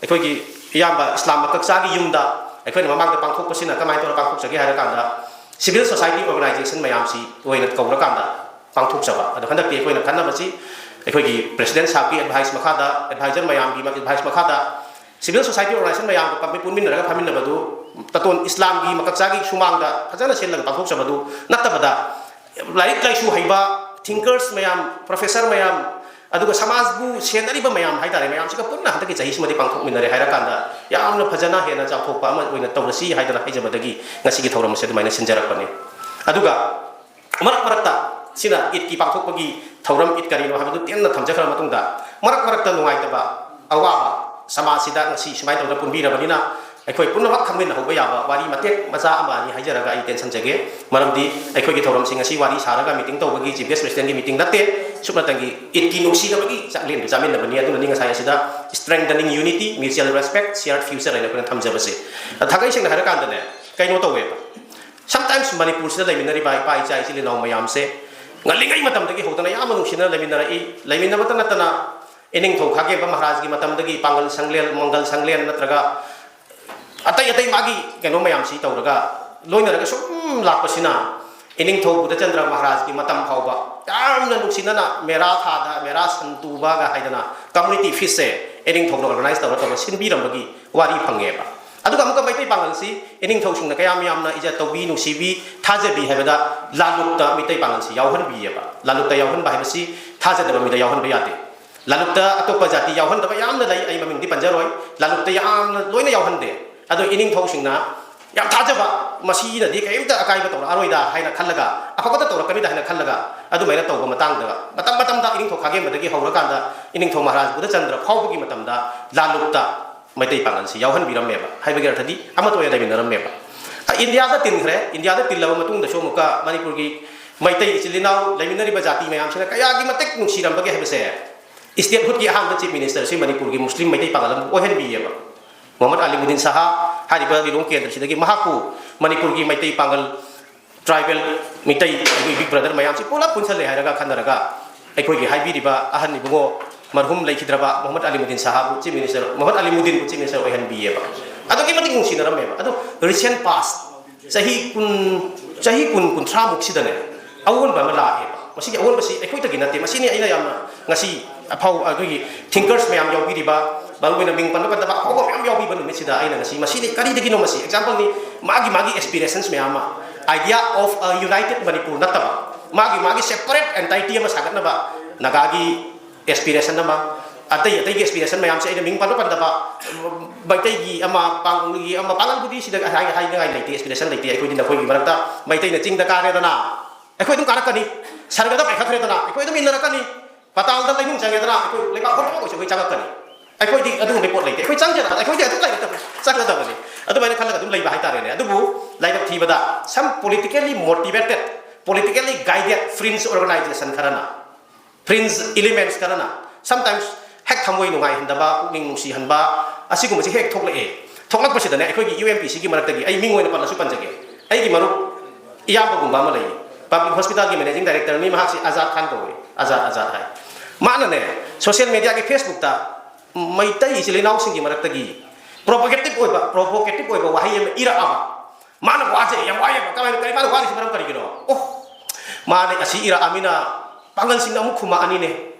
ꯑꯩꯈꯣꯏꯒꯤ ꯏꯌꯥꯝꯕ ꯏꯁꯂꯥꯝ ꯃꯀꯛꯆꯥꯒꯤ ꯌꯨꯝꯗ ꯑꯩꯈꯣꯏꯅ ꯃꯃꯥꯡꯗ ꯄꯥꯡꯊꯣꯛꯄꯁꯤꯅ ꯀꯃꯥꯏꯅ ꯇꯧꯔ ꯄꯥꯡꯊꯣꯛꯆꯒꯦ ꯍꯥꯏꯔ ꯀꯥꯟꯗ, ꯁꯤꯚꯤꯜ ꯁꯣꯁꯥꯏꯇꯤ ꯑꯣꯔꯒꯅꯥꯏꯖꯦꯁꯟ ꯃꯌꯥꯝꯁꯤ ꯑꯣꯏꯅ ꯀꯧꯔꯀꯥꯟꯗ ꯄꯥꯡꯊꯣꯛꯆꯕ꯫ ꯑꯗꯣ ꯍꯟꯗꯛꯇꯤ ꯑꯩꯈꯣꯏꯅ ꯈꯟꯅꯕꯁꯤ ꯑꯩꯈꯣꯏꯒꯤ ꯄ꯭ꯔꯦꯁꯤꯗꯦꯟ ꯁꯥꯍꯕꯀꯤ ꯑꯦꯗꯚꯥꯏꯁ ꯃꯈꯥꯗ, ꯑꯦꯗꯚꯥꯏꯖꯔ ꯃꯌꯥꯝꯒꯤ ꯑꯦꯗꯚꯥꯏꯁ ꯃꯈꯥꯗ ꯁꯤꯚꯤꯜ ꯁꯣꯁꯥꯏꯇꯤ ꯑꯣꯔꯒꯅꯥꯏꯖꯦꯁꯟ ꯃꯌꯥꯝꯒ ꯄꯥꯝꯃꯤ ꯄꯨꯟꯃꯤꯟꯅꯔꯒ ꯐꯝꯃꯤꯟꯅꯕꯗꯨ ꯇꯇꯣꯟ ꯏꯁꯂꯥꯝꯒꯤ ꯃꯀꯛꯆꯥꯒꯤ ꯁꯨꯃꯥꯡꯗ ꯐꯖꯅ ꯁꯤꯜꯂꯒ ꯄꯥꯡꯊꯣꯛꯆꯕꯗꯨ ꯅꯠꯇꯕꯗ, ꯂꯥꯏꯔꯤꯛ ꯂꯥꯏꯁꯨ ꯍꯩꯕ ꯊꯤꯡꯀꯔꯁ ꯃꯌꯥꯝ, ꯄ꯭ꯔꯣꯐꯦꯁꯔ ꯃꯌꯥꯝ, ꯑꯗꯨꯒ ꯁꯃꯥꯖꯕꯨ ꯁꯦꯟꯅꯔꯤꯕ ꯃꯌꯥꯝ ꯍꯥꯏꯇꯥꯔꯦ, ꯃꯌꯥꯝꯁꯤꯒ ꯄꯨꯟꯅ ꯍꯟꯗꯛꯀꯤ ꯆꯍꯤꯁꯤꯃꯗꯤ ꯄꯥꯡꯊꯣꯛꯃꯤꯟꯅꯔꯦ ꯍꯥꯏꯔꯀꯥꯟꯗ ꯌꯥꯝꯅ ꯐꯖꯅ ꯍꯦꯟꯅ ꯆꯥꯎꯊꯣꯛꯄ ꯑꯃ ꯑꯣꯏꯅ ꯇꯧꯔꯁꯤ ꯍꯥꯏꯗꯅ ꯍꯥꯏꯖꯕꯗꯒꯤ ꯉꯁꯤꯒꯤ ꯊꯧꯔꯝ ꯑꯁꯤ ꯑꯗꯨꯃꯥꯏꯅ ꯁꯤꯟꯖꯔꯛꯄꯅꯤ꯫ ꯑꯗꯨꯒ ꯃꯔꯛ ꯃꯔꯛꯇ ꯁꯤꯅ ꯏꯗꯀꯤ ꯄꯥꯡꯊꯣꯛꯄꯒꯤ ꯊꯧꯔꯝ, ꯏꯗ ꯀꯔꯤꯅꯣ ꯍꯥꯏꯕꯗꯨ ꯇꯦꯟꯅ ꯊꯝꯖꯈ꯭ꯔ ꯃꯇꯨꯡꯗ, ꯃꯔꯛ ꯃꯔꯛꯇ ꯅꯨꯡꯉꯥꯏꯇꯕ, ꯑꯋꯥꯕ ꯁꯃꯥꯖꯁꯤꯗ ꯉꯁꯤ ꯁꯨꯃꯥꯏꯅ ꯇꯧꯗꯅ ꯄꯨꯟꯕꯤꯔꯕꯅꯤꯅ, ꯑꯩꯈꯣꯏ ꯄꯨꯝꯅꯃꯛ ꯈꯪꯃꯤꯟꯅꯍꯧꯕ ꯌꯥꯕ ꯋꯥꯔꯤ ꯃꯇꯦꯛ ꯃꯆꯥ ꯑꯃ ꯑꯅꯤ ꯍꯥꯏꯖꯔꯒ ꯑꯩ ꯇꯦꯟꯁꯟꯖꯒꯦ꯫ ꯃꯔꯝꯗꯤ ꯑꯩꯈꯣꯏꯒꯤ ꯊꯧꯔꯝꯁꯤ ꯉꯁꯤ ꯋꯥꯔꯤ ꯁꯥꯔꯒ ꯃꯤꯇꯤꯡ ꯇꯧꯕꯒꯤ, ꯆꯤꯐ ꯒꯦꯁ ꯄ꯭ꯔꯦꯁꯤꯗꯦꯟꯒꯤ ꯃꯤꯇꯤꯡ ꯅꯠꯇꯦ, ꯁꯨꯞꯅꯇꯪꯒꯤ ꯏꯗꯀꯤ ꯅꯨꯡꯁꯤꯅꯕꯒꯤ ꯆꯥꯛꯂꯦꯟꯗꯨ ꯆꯥꯃꯤꯟꯅꯕꯅꯤ꯫ ꯑꯗꯨꯅꯅꯤ ꯉꯁꯥꯏ ꯑꯁꯤꯗ strengthening unity, mutual respect, shared future ꯍꯥꯏꯅ ꯑꯩꯈꯣꯏꯅ ꯊꯝꯖꯕꯁꯦ꯫ ꯊꯥꯡꯒꯩ ꯁꯦꯡꯅ ꯍꯥꯏꯔꯀꯥꯟꯗꯅꯦ, ꯀꯩꯅꯣ ꯇꯧꯋꯦꯕ, sometimes ꯃꯅꯤꯄꯨꯔꯁꯤꯗ ꯂꯩꯃꯤꯟꯅꯔꯤꯕ ꯏꯄꯥ ꯏꯆꯥ ꯏꯆꯤꯜ ꯏꯅꯥꯎ ꯃꯌꯥꯝꯁꯦ ꯉꯜꯂꯤꯉꯩ ꯃꯇꯝꯗꯒꯤ ꯍꯧꯗꯅ ꯌꯥꯝꯅ ꯅꯨꯡꯁꯤꯅꯅ ꯂꯩꯃꯤꯟꯅꯔꯛꯏ꯫ ꯂꯩꯃꯤꯟꯅꯕꯇ ꯅꯠꯇꯅ ꯏꯅꯤꯡꯊꯧ ꯈꯥꯒꯦꯝꯕ ꯃꯍꯥꯔꯥꯖꯒꯤ ꯃꯇꯝꯗꯒꯤ ꯄꯥꯡꯒꯜ ꯁꯪꯂꯦꯟ, ꯃꯪꯒꯜ ꯁꯪꯂꯦꯟ ꯅꯠꯇ꯭ꯔꯒ ꯑꯇꯩ ꯑꯇꯩ ꯃꯥꯒꯤ ꯀꯩꯅꯣ ꯃꯌꯥꯝꯁꯤ ꯇꯧꯔꯒ ꯂꯣꯏꯅꯔꯒ ꯁꯨꯝ ꯂꯥꯛꯄꯁꯤꯅ ꯏꯅꯤꯡꯊꯧ ꯕꯨꯙꯆꯟꯗ꯭ꯔ ꯃꯍꯥꯔꯥꯖꯀꯤ ꯃꯇꯝ ꯐꯥꯎꯕ ꯌꯥꯝꯅ ꯅꯨꯡꯁꯤꯅꯅ ꯃꯦꯔꯥ ꯊꯥꯗ, ꯃꯦꯔꯥ ꯁꯟꯇꯨꯕꯒ ꯍꯥꯏꯗꯅ community feastꯁꯦ ꯏꯅꯤꯡꯊꯧꯅ organize ꯇꯧꯔ ꯇꯧꯔ ꯁꯤꯟꯕꯤꯔꯝꯕꯒꯤ ꯋꯥꯔꯤ ꯐꯪꯉꯦꯕ꯫ ꯑꯗꯨꯒ ꯑꯃꯨꯛꯀ ꯃꯩꯇꯩ ꯄꯥꯉꯜꯁꯤ ꯏꯅꯤꯡꯊꯧꯁꯤꯡꯅ ꯀꯌꯥꯝ ꯌꯥꯝꯅ ꯏꯖꯠ ꯇꯧꯕꯤ, ꯅꯨꯡꯁꯤꯕꯤ, ꯊꯥꯖꯕꯤ ꯍꯥꯏꯕꯗ ꯂꯥꯂꯨꯛꯇ ꯃꯩꯇꯩ ꯄꯥꯉꯜꯁꯤ ꯌꯥꯎꯍꯟꯕꯤꯌꯦꯕ꯫ ꯂꯥꯂꯨꯛꯇ ꯌꯥꯎꯍꯟꯕ ꯍꯥꯏꯕꯁꯤ ꯊꯥꯖꯗꯕ ꯃꯤꯗ ꯌꯥꯎꯍꯟꯕ ꯌꯥꯗꯦ꯫ ꯂꯥꯂꯨꯛꯇ ꯑꯇꯣꯞꯄ ꯖꯥꯇꯤ ꯌꯥꯎꯍꯟꯗꯕ ꯌꯥꯝꯅ ꯂꯩ, ꯑꯩ ꯃꯃꯤꯡꯗꯤ ꯄꯟꯖꯔꯣꯏ꯫ ꯂꯥꯂꯨꯛꯇ ꯌꯥꯝꯅ ꯂꯣꯏꯅ ꯌꯥꯎꯍꯟꯗꯦ꯫ ꯑꯗꯣ ꯏꯅꯤꯡꯊꯧꯁꯤꯡꯅ ꯌꯥꯝ ꯊꯥꯖꯕ, ꯃꯁꯤꯅꯗꯤ ꯀꯔꯤꯝꯇ ꯑꯀꯥꯏꯕ ꯇꯧꯔꯛꯑꯔꯣꯏꯗ ꯍꯥꯏꯅ ꯈꯜꯂꯒ, ꯑꯐꯕꯇ ꯇꯧꯔꯛꯀꯅꯤꯗ ꯍꯥꯏꯅ ꯈꯜꯂꯒ, ꯑꯗꯨꯃꯥꯏꯅ ꯇꯧꯕ ꯃꯇꯥꯡꯗ, ꯃꯇꯝ ꯃꯇꯝꯗ ꯏꯅꯤꯡꯊꯧ ꯈꯥꯒꯦꯝꯕꯗꯒꯤ ꯍꯧꯔꯀꯥꯟꯗ ꯏꯅꯤꯡꯊꯧ ꯃꯍꯥꯔꯥꯖ ꯕꯨꯙꯆꯟꯗ꯭ꯔ ꯐꯥꯎꯕꯒꯤ ꯃꯇꯝꯗ ꯂꯥꯟꯂꯨꯛꯇ ꯃꯩꯇꯩ ꯄꯥꯡꯒꯜꯁꯤ ꯌꯥꯎꯍꯟꯕꯤꯔꯝꯃꯦꯕ꯫ ꯍꯥꯏꯕꯒꯤ ꯑꯔꯊꯗꯤ ꯑꯃꯠꯇ ꯑꯣꯏꯅ ꯂꯩꯃꯤꯟꯅꯔꯝꯃꯦꯕ꯫ ꯑ, ꯏꯟꯗꯤꯌꯥꯗ ꯇꯤꯟꯈ꯭ꯔꯦ꯫ ꯏꯟꯗꯤꯌꯥꯗ ꯇꯤꯜꯂꯕ ꯃꯇꯨꯡꯗꯁꯨ ꯑꯃꯨꯛꯀ ꯃꯅꯤꯄꯨꯔꯒꯤ ꯃꯩꯇꯩ ꯏꯆꯤꯜ ꯏꯅꯥꯎ ꯂꯩꯃꯤꯟꯅꯔꯤꯕ ꯖꯥꯇꯤ ꯃꯌꯥꯝꯁꯤꯅ ꯀꯌꯥꯒꯤ ꯃꯇꯤꯛ ꯅꯨꯡꯁꯤꯔꯝꯕꯒꯦ ꯍꯥꯏꯕꯁꯦ, statehoodꯀꯤ ꯑꯍꯥꯟꯕ chief ministerꯁꯤ ꯃꯅꯤꯄꯨꯔꯒꯤ ꯃꯨꯁꯂꯤꯝ ꯃꯩꯇꯩ ꯄꯥꯡꯒꯜ ꯑꯃ ꯑꯣꯏꯍꯟꯕꯤꯌꯦꯕ꯫ ꯃꯣꯍꯝꯃꯗ ꯑꯂꯤꯃꯨꯗꯤꯟ ꯁꯍꯥ ꯍꯥꯏꯔꯤꯕ ꯂꯤꯂꯣꯡ ꯀꯦꯟꯗ꯭ꯔꯁꯤꯗꯒꯤ ꯃꯍꯥꯛꯄꯨ ꯃꯅꯤꯄꯨꯔꯒꯤ ꯃꯩꯇꯩ ꯄꯥꯡꯒꯜ, tribal ꯃꯤꯇꯩ, ꯑꯩꯈꯣꯏ big brother ꯃꯌꯥꯝꯁꯤ ꯄꯨꯂꯞ ꯄꯨꯟꯁꯜꯂꯦ ꯍꯥꯏꯔꯒ ꯈꯟꯅꯔꯒ ꯑꯩꯈꯣꯏꯒꯤ ꯍꯥꯏꯕꯤꯔꯤꯕ ꯑꯍꯟ ꯏꯕꯨꯡꯉꯣ ꯃꯔꯍꯨꯝ ꯂꯩꯈꯤꯗ꯭ꯔꯕ Mohammad Alimuddin ꯁꯍꯥꯕꯨ chief minister, Mohammad ꯑꯂꯤꯃꯨꯗꯤꯟꯕꯨ chief minister ꯑꯣꯏꯍꯟꯕꯤꯌꯦꯕ꯫ ꯑꯗꯨꯛꯀꯤ ꯃꯇꯤꯛ ꯅꯨꯡꯁꯤꯅꯔꯝꯃꯦꯕ꯫ ꯑꯗꯣ recent past ꯆꯍꯤ ꯀꯨꯟ, ꯆꯍꯤ ꯀꯨꯟ, ꯀꯨꯟꯊ꯭ꯔꯥꯃꯨꯛꯁꯤꯗꯅꯦ ꯑꯑꯣꯟꯕ ꯑꯃ ꯂꯥꯛꯑꯦꯕ꯫ ꯃꯁꯤꯒꯤ ꯑꯑꯣꯟꯕꯁꯤ ꯑꯩꯈꯣꯏꯗꯒꯤ ꯅꯠꯇꯦ꯫ ꯃꯁꯤꯅꯤ ꯑꯩꯅ ꯌꯥꯝꯅ ꯉꯁꯤ ꯑꯐꯥꯎ-, ꯑꯩꯈꯣꯏꯒꯤ thinkers ꯃꯌꯥꯝ ꯌꯥꯎꯕꯤꯔꯤꯕ, ꯃꯔꯨ ꯑꯣꯏꯅ ꯃꯤꯡ ꯄꯟꯕ ꯄꯟꯗꯕ ꯑꯐꯥꯎꯕ ꯃꯌꯥꯝ ꯌꯥꯎꯕꯤꯕ ꯅꯨꯃꯤꯠꯁꯤꯗ ꯑꯩꯅ ꯉꯁꯤ ꯃꯁꯤꯅꯤ ꯀꯔꯤꯗꯒꯤꯅꯣ ꯃꯁꯤ? Exampleꯅꯤ, ꯃꯥꯒꯤ ꯃꯥꯒꯤ aspirations ꯃꯌꯥꯝ ꯑꯃ, idea of a united Manipur ꯅꯠꯇꯕ, ꯃꯥꯒꯤ ꯃꯥꯒꯤ separate entity ꯑꯃ ꯁꯥꯒꯠꯅꯕ ꯅꯥꯒꯥꯒꯤ aspiration ꯑꯃ, ꯑꯇꯩ ꯑꯇꯩꯒꯤ aspiration ꯃꯌꯥꯝꯁꯦ ꯑꯩꯅ ꯃꯤꯡ ꯄꯟꯕ ꯄꯟꯗꯕ, ꯃꯩꯇꯩꯒꯤ ꯑꯃ, ꯄꯥꯡꯒꯜꯒꯤ ꯑꯃ, ꯄꯥꯡꯒꯜꯕꯨꯗꯤ ꯁꯤꯗ ꯍꯥꯏ-, ꯍꯥꯏꯅꯤꯡꯉꯥꯏ ꯂꯩꯇꯦ, aspiration ꯂꯩꯇꯦ꯫ ꯑꯩꯈꯣꯏꯗꯤ ꯅꯈꯣꯏꯒꯤ ꯃꯔꯛꯇ ꯃꯩꯇꯩꯅ ꯆꯤꯡꯗ ꯀꯥꯔꯦꯗꯅ, ꯑꯩꯈꯣꯏ ꯑꯗꯨꯝ ꯀꯥꯔꯛꯀꯅꯤ꯫ ꯁꯔꯒꯗ ꯄꯥꯏꯈꯠꯈ꯭ꯔꯦꯗꯅ, ꯑꯩꯈꯣꯏ ꯑꯗꯨꯝ ꯏꯟꯅꯔꯛꯀꯅꯤ꯫ ꯄꯥꯇꯥꯜꯗ ꯂꯩꯅꯨꯡ ꯆꯪꯉꯦꯗꯅ, ꯑꯩꯈꯣꯏ ꯂꯩꯕꯥꯛ ꯍꯣꯠꯅꯕ ꯑꯣꯏꯁꯨ ꯑꯩꯈꯣꯏ ꯆꯪꯉꯛꯀꯅꯤ꯫ ꯑꯩꯈꯣꯏꯗꯤ ꯑꯗꯨꯒꯨꯝꯕ ꯄꯣꯠ ꯂꯩꯇꯦ꯫ ꯑꯩꯈꯣꯏ ꯆꯪꯖꯔꯛꯑꯗꯤ ꯑꯩꯈꯣꯏꯗꯤ ꯑꯗꯨꯝ ꯂꯩꯔꯛꯇꯕꯅꯤ, ꯆꯪꯒꯗꯕꯅꯤ꯫ ꯑꯗꯨꯃꯥꯏꯅ ꯈꯜꯂꯒ ꯑꯗꯨꯝ ꯂꯩꯕ ꯍꯥꯏꯇꯥꯔꯦꯅꯦ꯫ ꯑꯗꯨꯕꯨ ꯂꯥꯏꯕꯛ ꯊꯤꯕꯗ, some politically motivated, politically guided fringe organization ꯈꯔꯅ, fringe elements ꯈꯔꯅ sometimes ꯍꯦꯛ ꯊꯃꯣꯏ ꯅꯨꯡꯉꯥꯏꯍꯟꯗꯕ, ꯄꯨꯛꯅꯤꯡ ꯅꯨꯡꯁꯤꯍꯟꯕ, ꯑꯁꯤꯒꯨꯝꯕꯁꯤ ꯍꯦꯛ ꯊꯣꯛꯂꯛꯑꯦ꯫ ꯊꯣꯛꯂꯛꯄꯁꯤꯗꯅꯦ, ꯑꯩꯈꯣꯏꯒꯤ UMPCꯒꯤ ꯃꯔꯛꯇꯒꯤ ꯑꯩ ꯃꯤꯡ ꯑꯣꯏꯅ ꯄꯜꯂꯁꯨ ꯄꯟꯖꯒꯦ, ꯑꯩꯒꯤ ꯃꯔꯨꯞ ꯏꯌꯥꯝꯕꯒꯨꯝꯕ ꯑꯃ ꯂꯩ, public hospitalꯒꯤ managing directorꯅꯤ꯫ ꯃꯍꯥꯛꯁꯤ ꯑꯖꯥꯗ ꯈꯥꯟ ꯀꯧꯏ, ꯑꯖꯥꯗ, ꯑꯖꯥꯗ ꯍꯥꯏ꯫ ꯃꯥꯅꯅꯦ, social mediaꯒꯤ Facebookꯇ ꯃꯩꯇꯩ ꯏꯆꯤꯜ ꯏꯅꯥꯎꯁꯤꯡꯒꯤ ꯃꯔꯛꯇꯒꯤ provocative ꯑꯣꯏꯕ, provocative ꯑꯣꯏꯕ ꯋꯥꯍꯩ ꯑꯃ ꯏꯔꯛꯑꯕ꯫ ꯃꯥꯅ ꯋꯥꯁꯦ ꯌꯥꯝ ꯋꯥꯏꯑꯦꯕ꯫ ꯀꯃꯥꯏꯅ, ꯀꯔꯤ, ꯃꯥꯅ ꯋꯥꯔꯤꯁꯤ ꯃꯔꯝ ꯀꯔꯤꯒꯤꯅꯣ? ꯑꯣ, ꯃꯥꯅ ꯑꯁꯤ ꯏꯔꯛꯑꯃꯤꯅ ꯄꯥꯡꯒꯜꯁꯤꯡꯅ ꯑꯃꯨꯛ ꯈꯨꯝꯃꯛꯑꯅꯤꯅꯦ꯫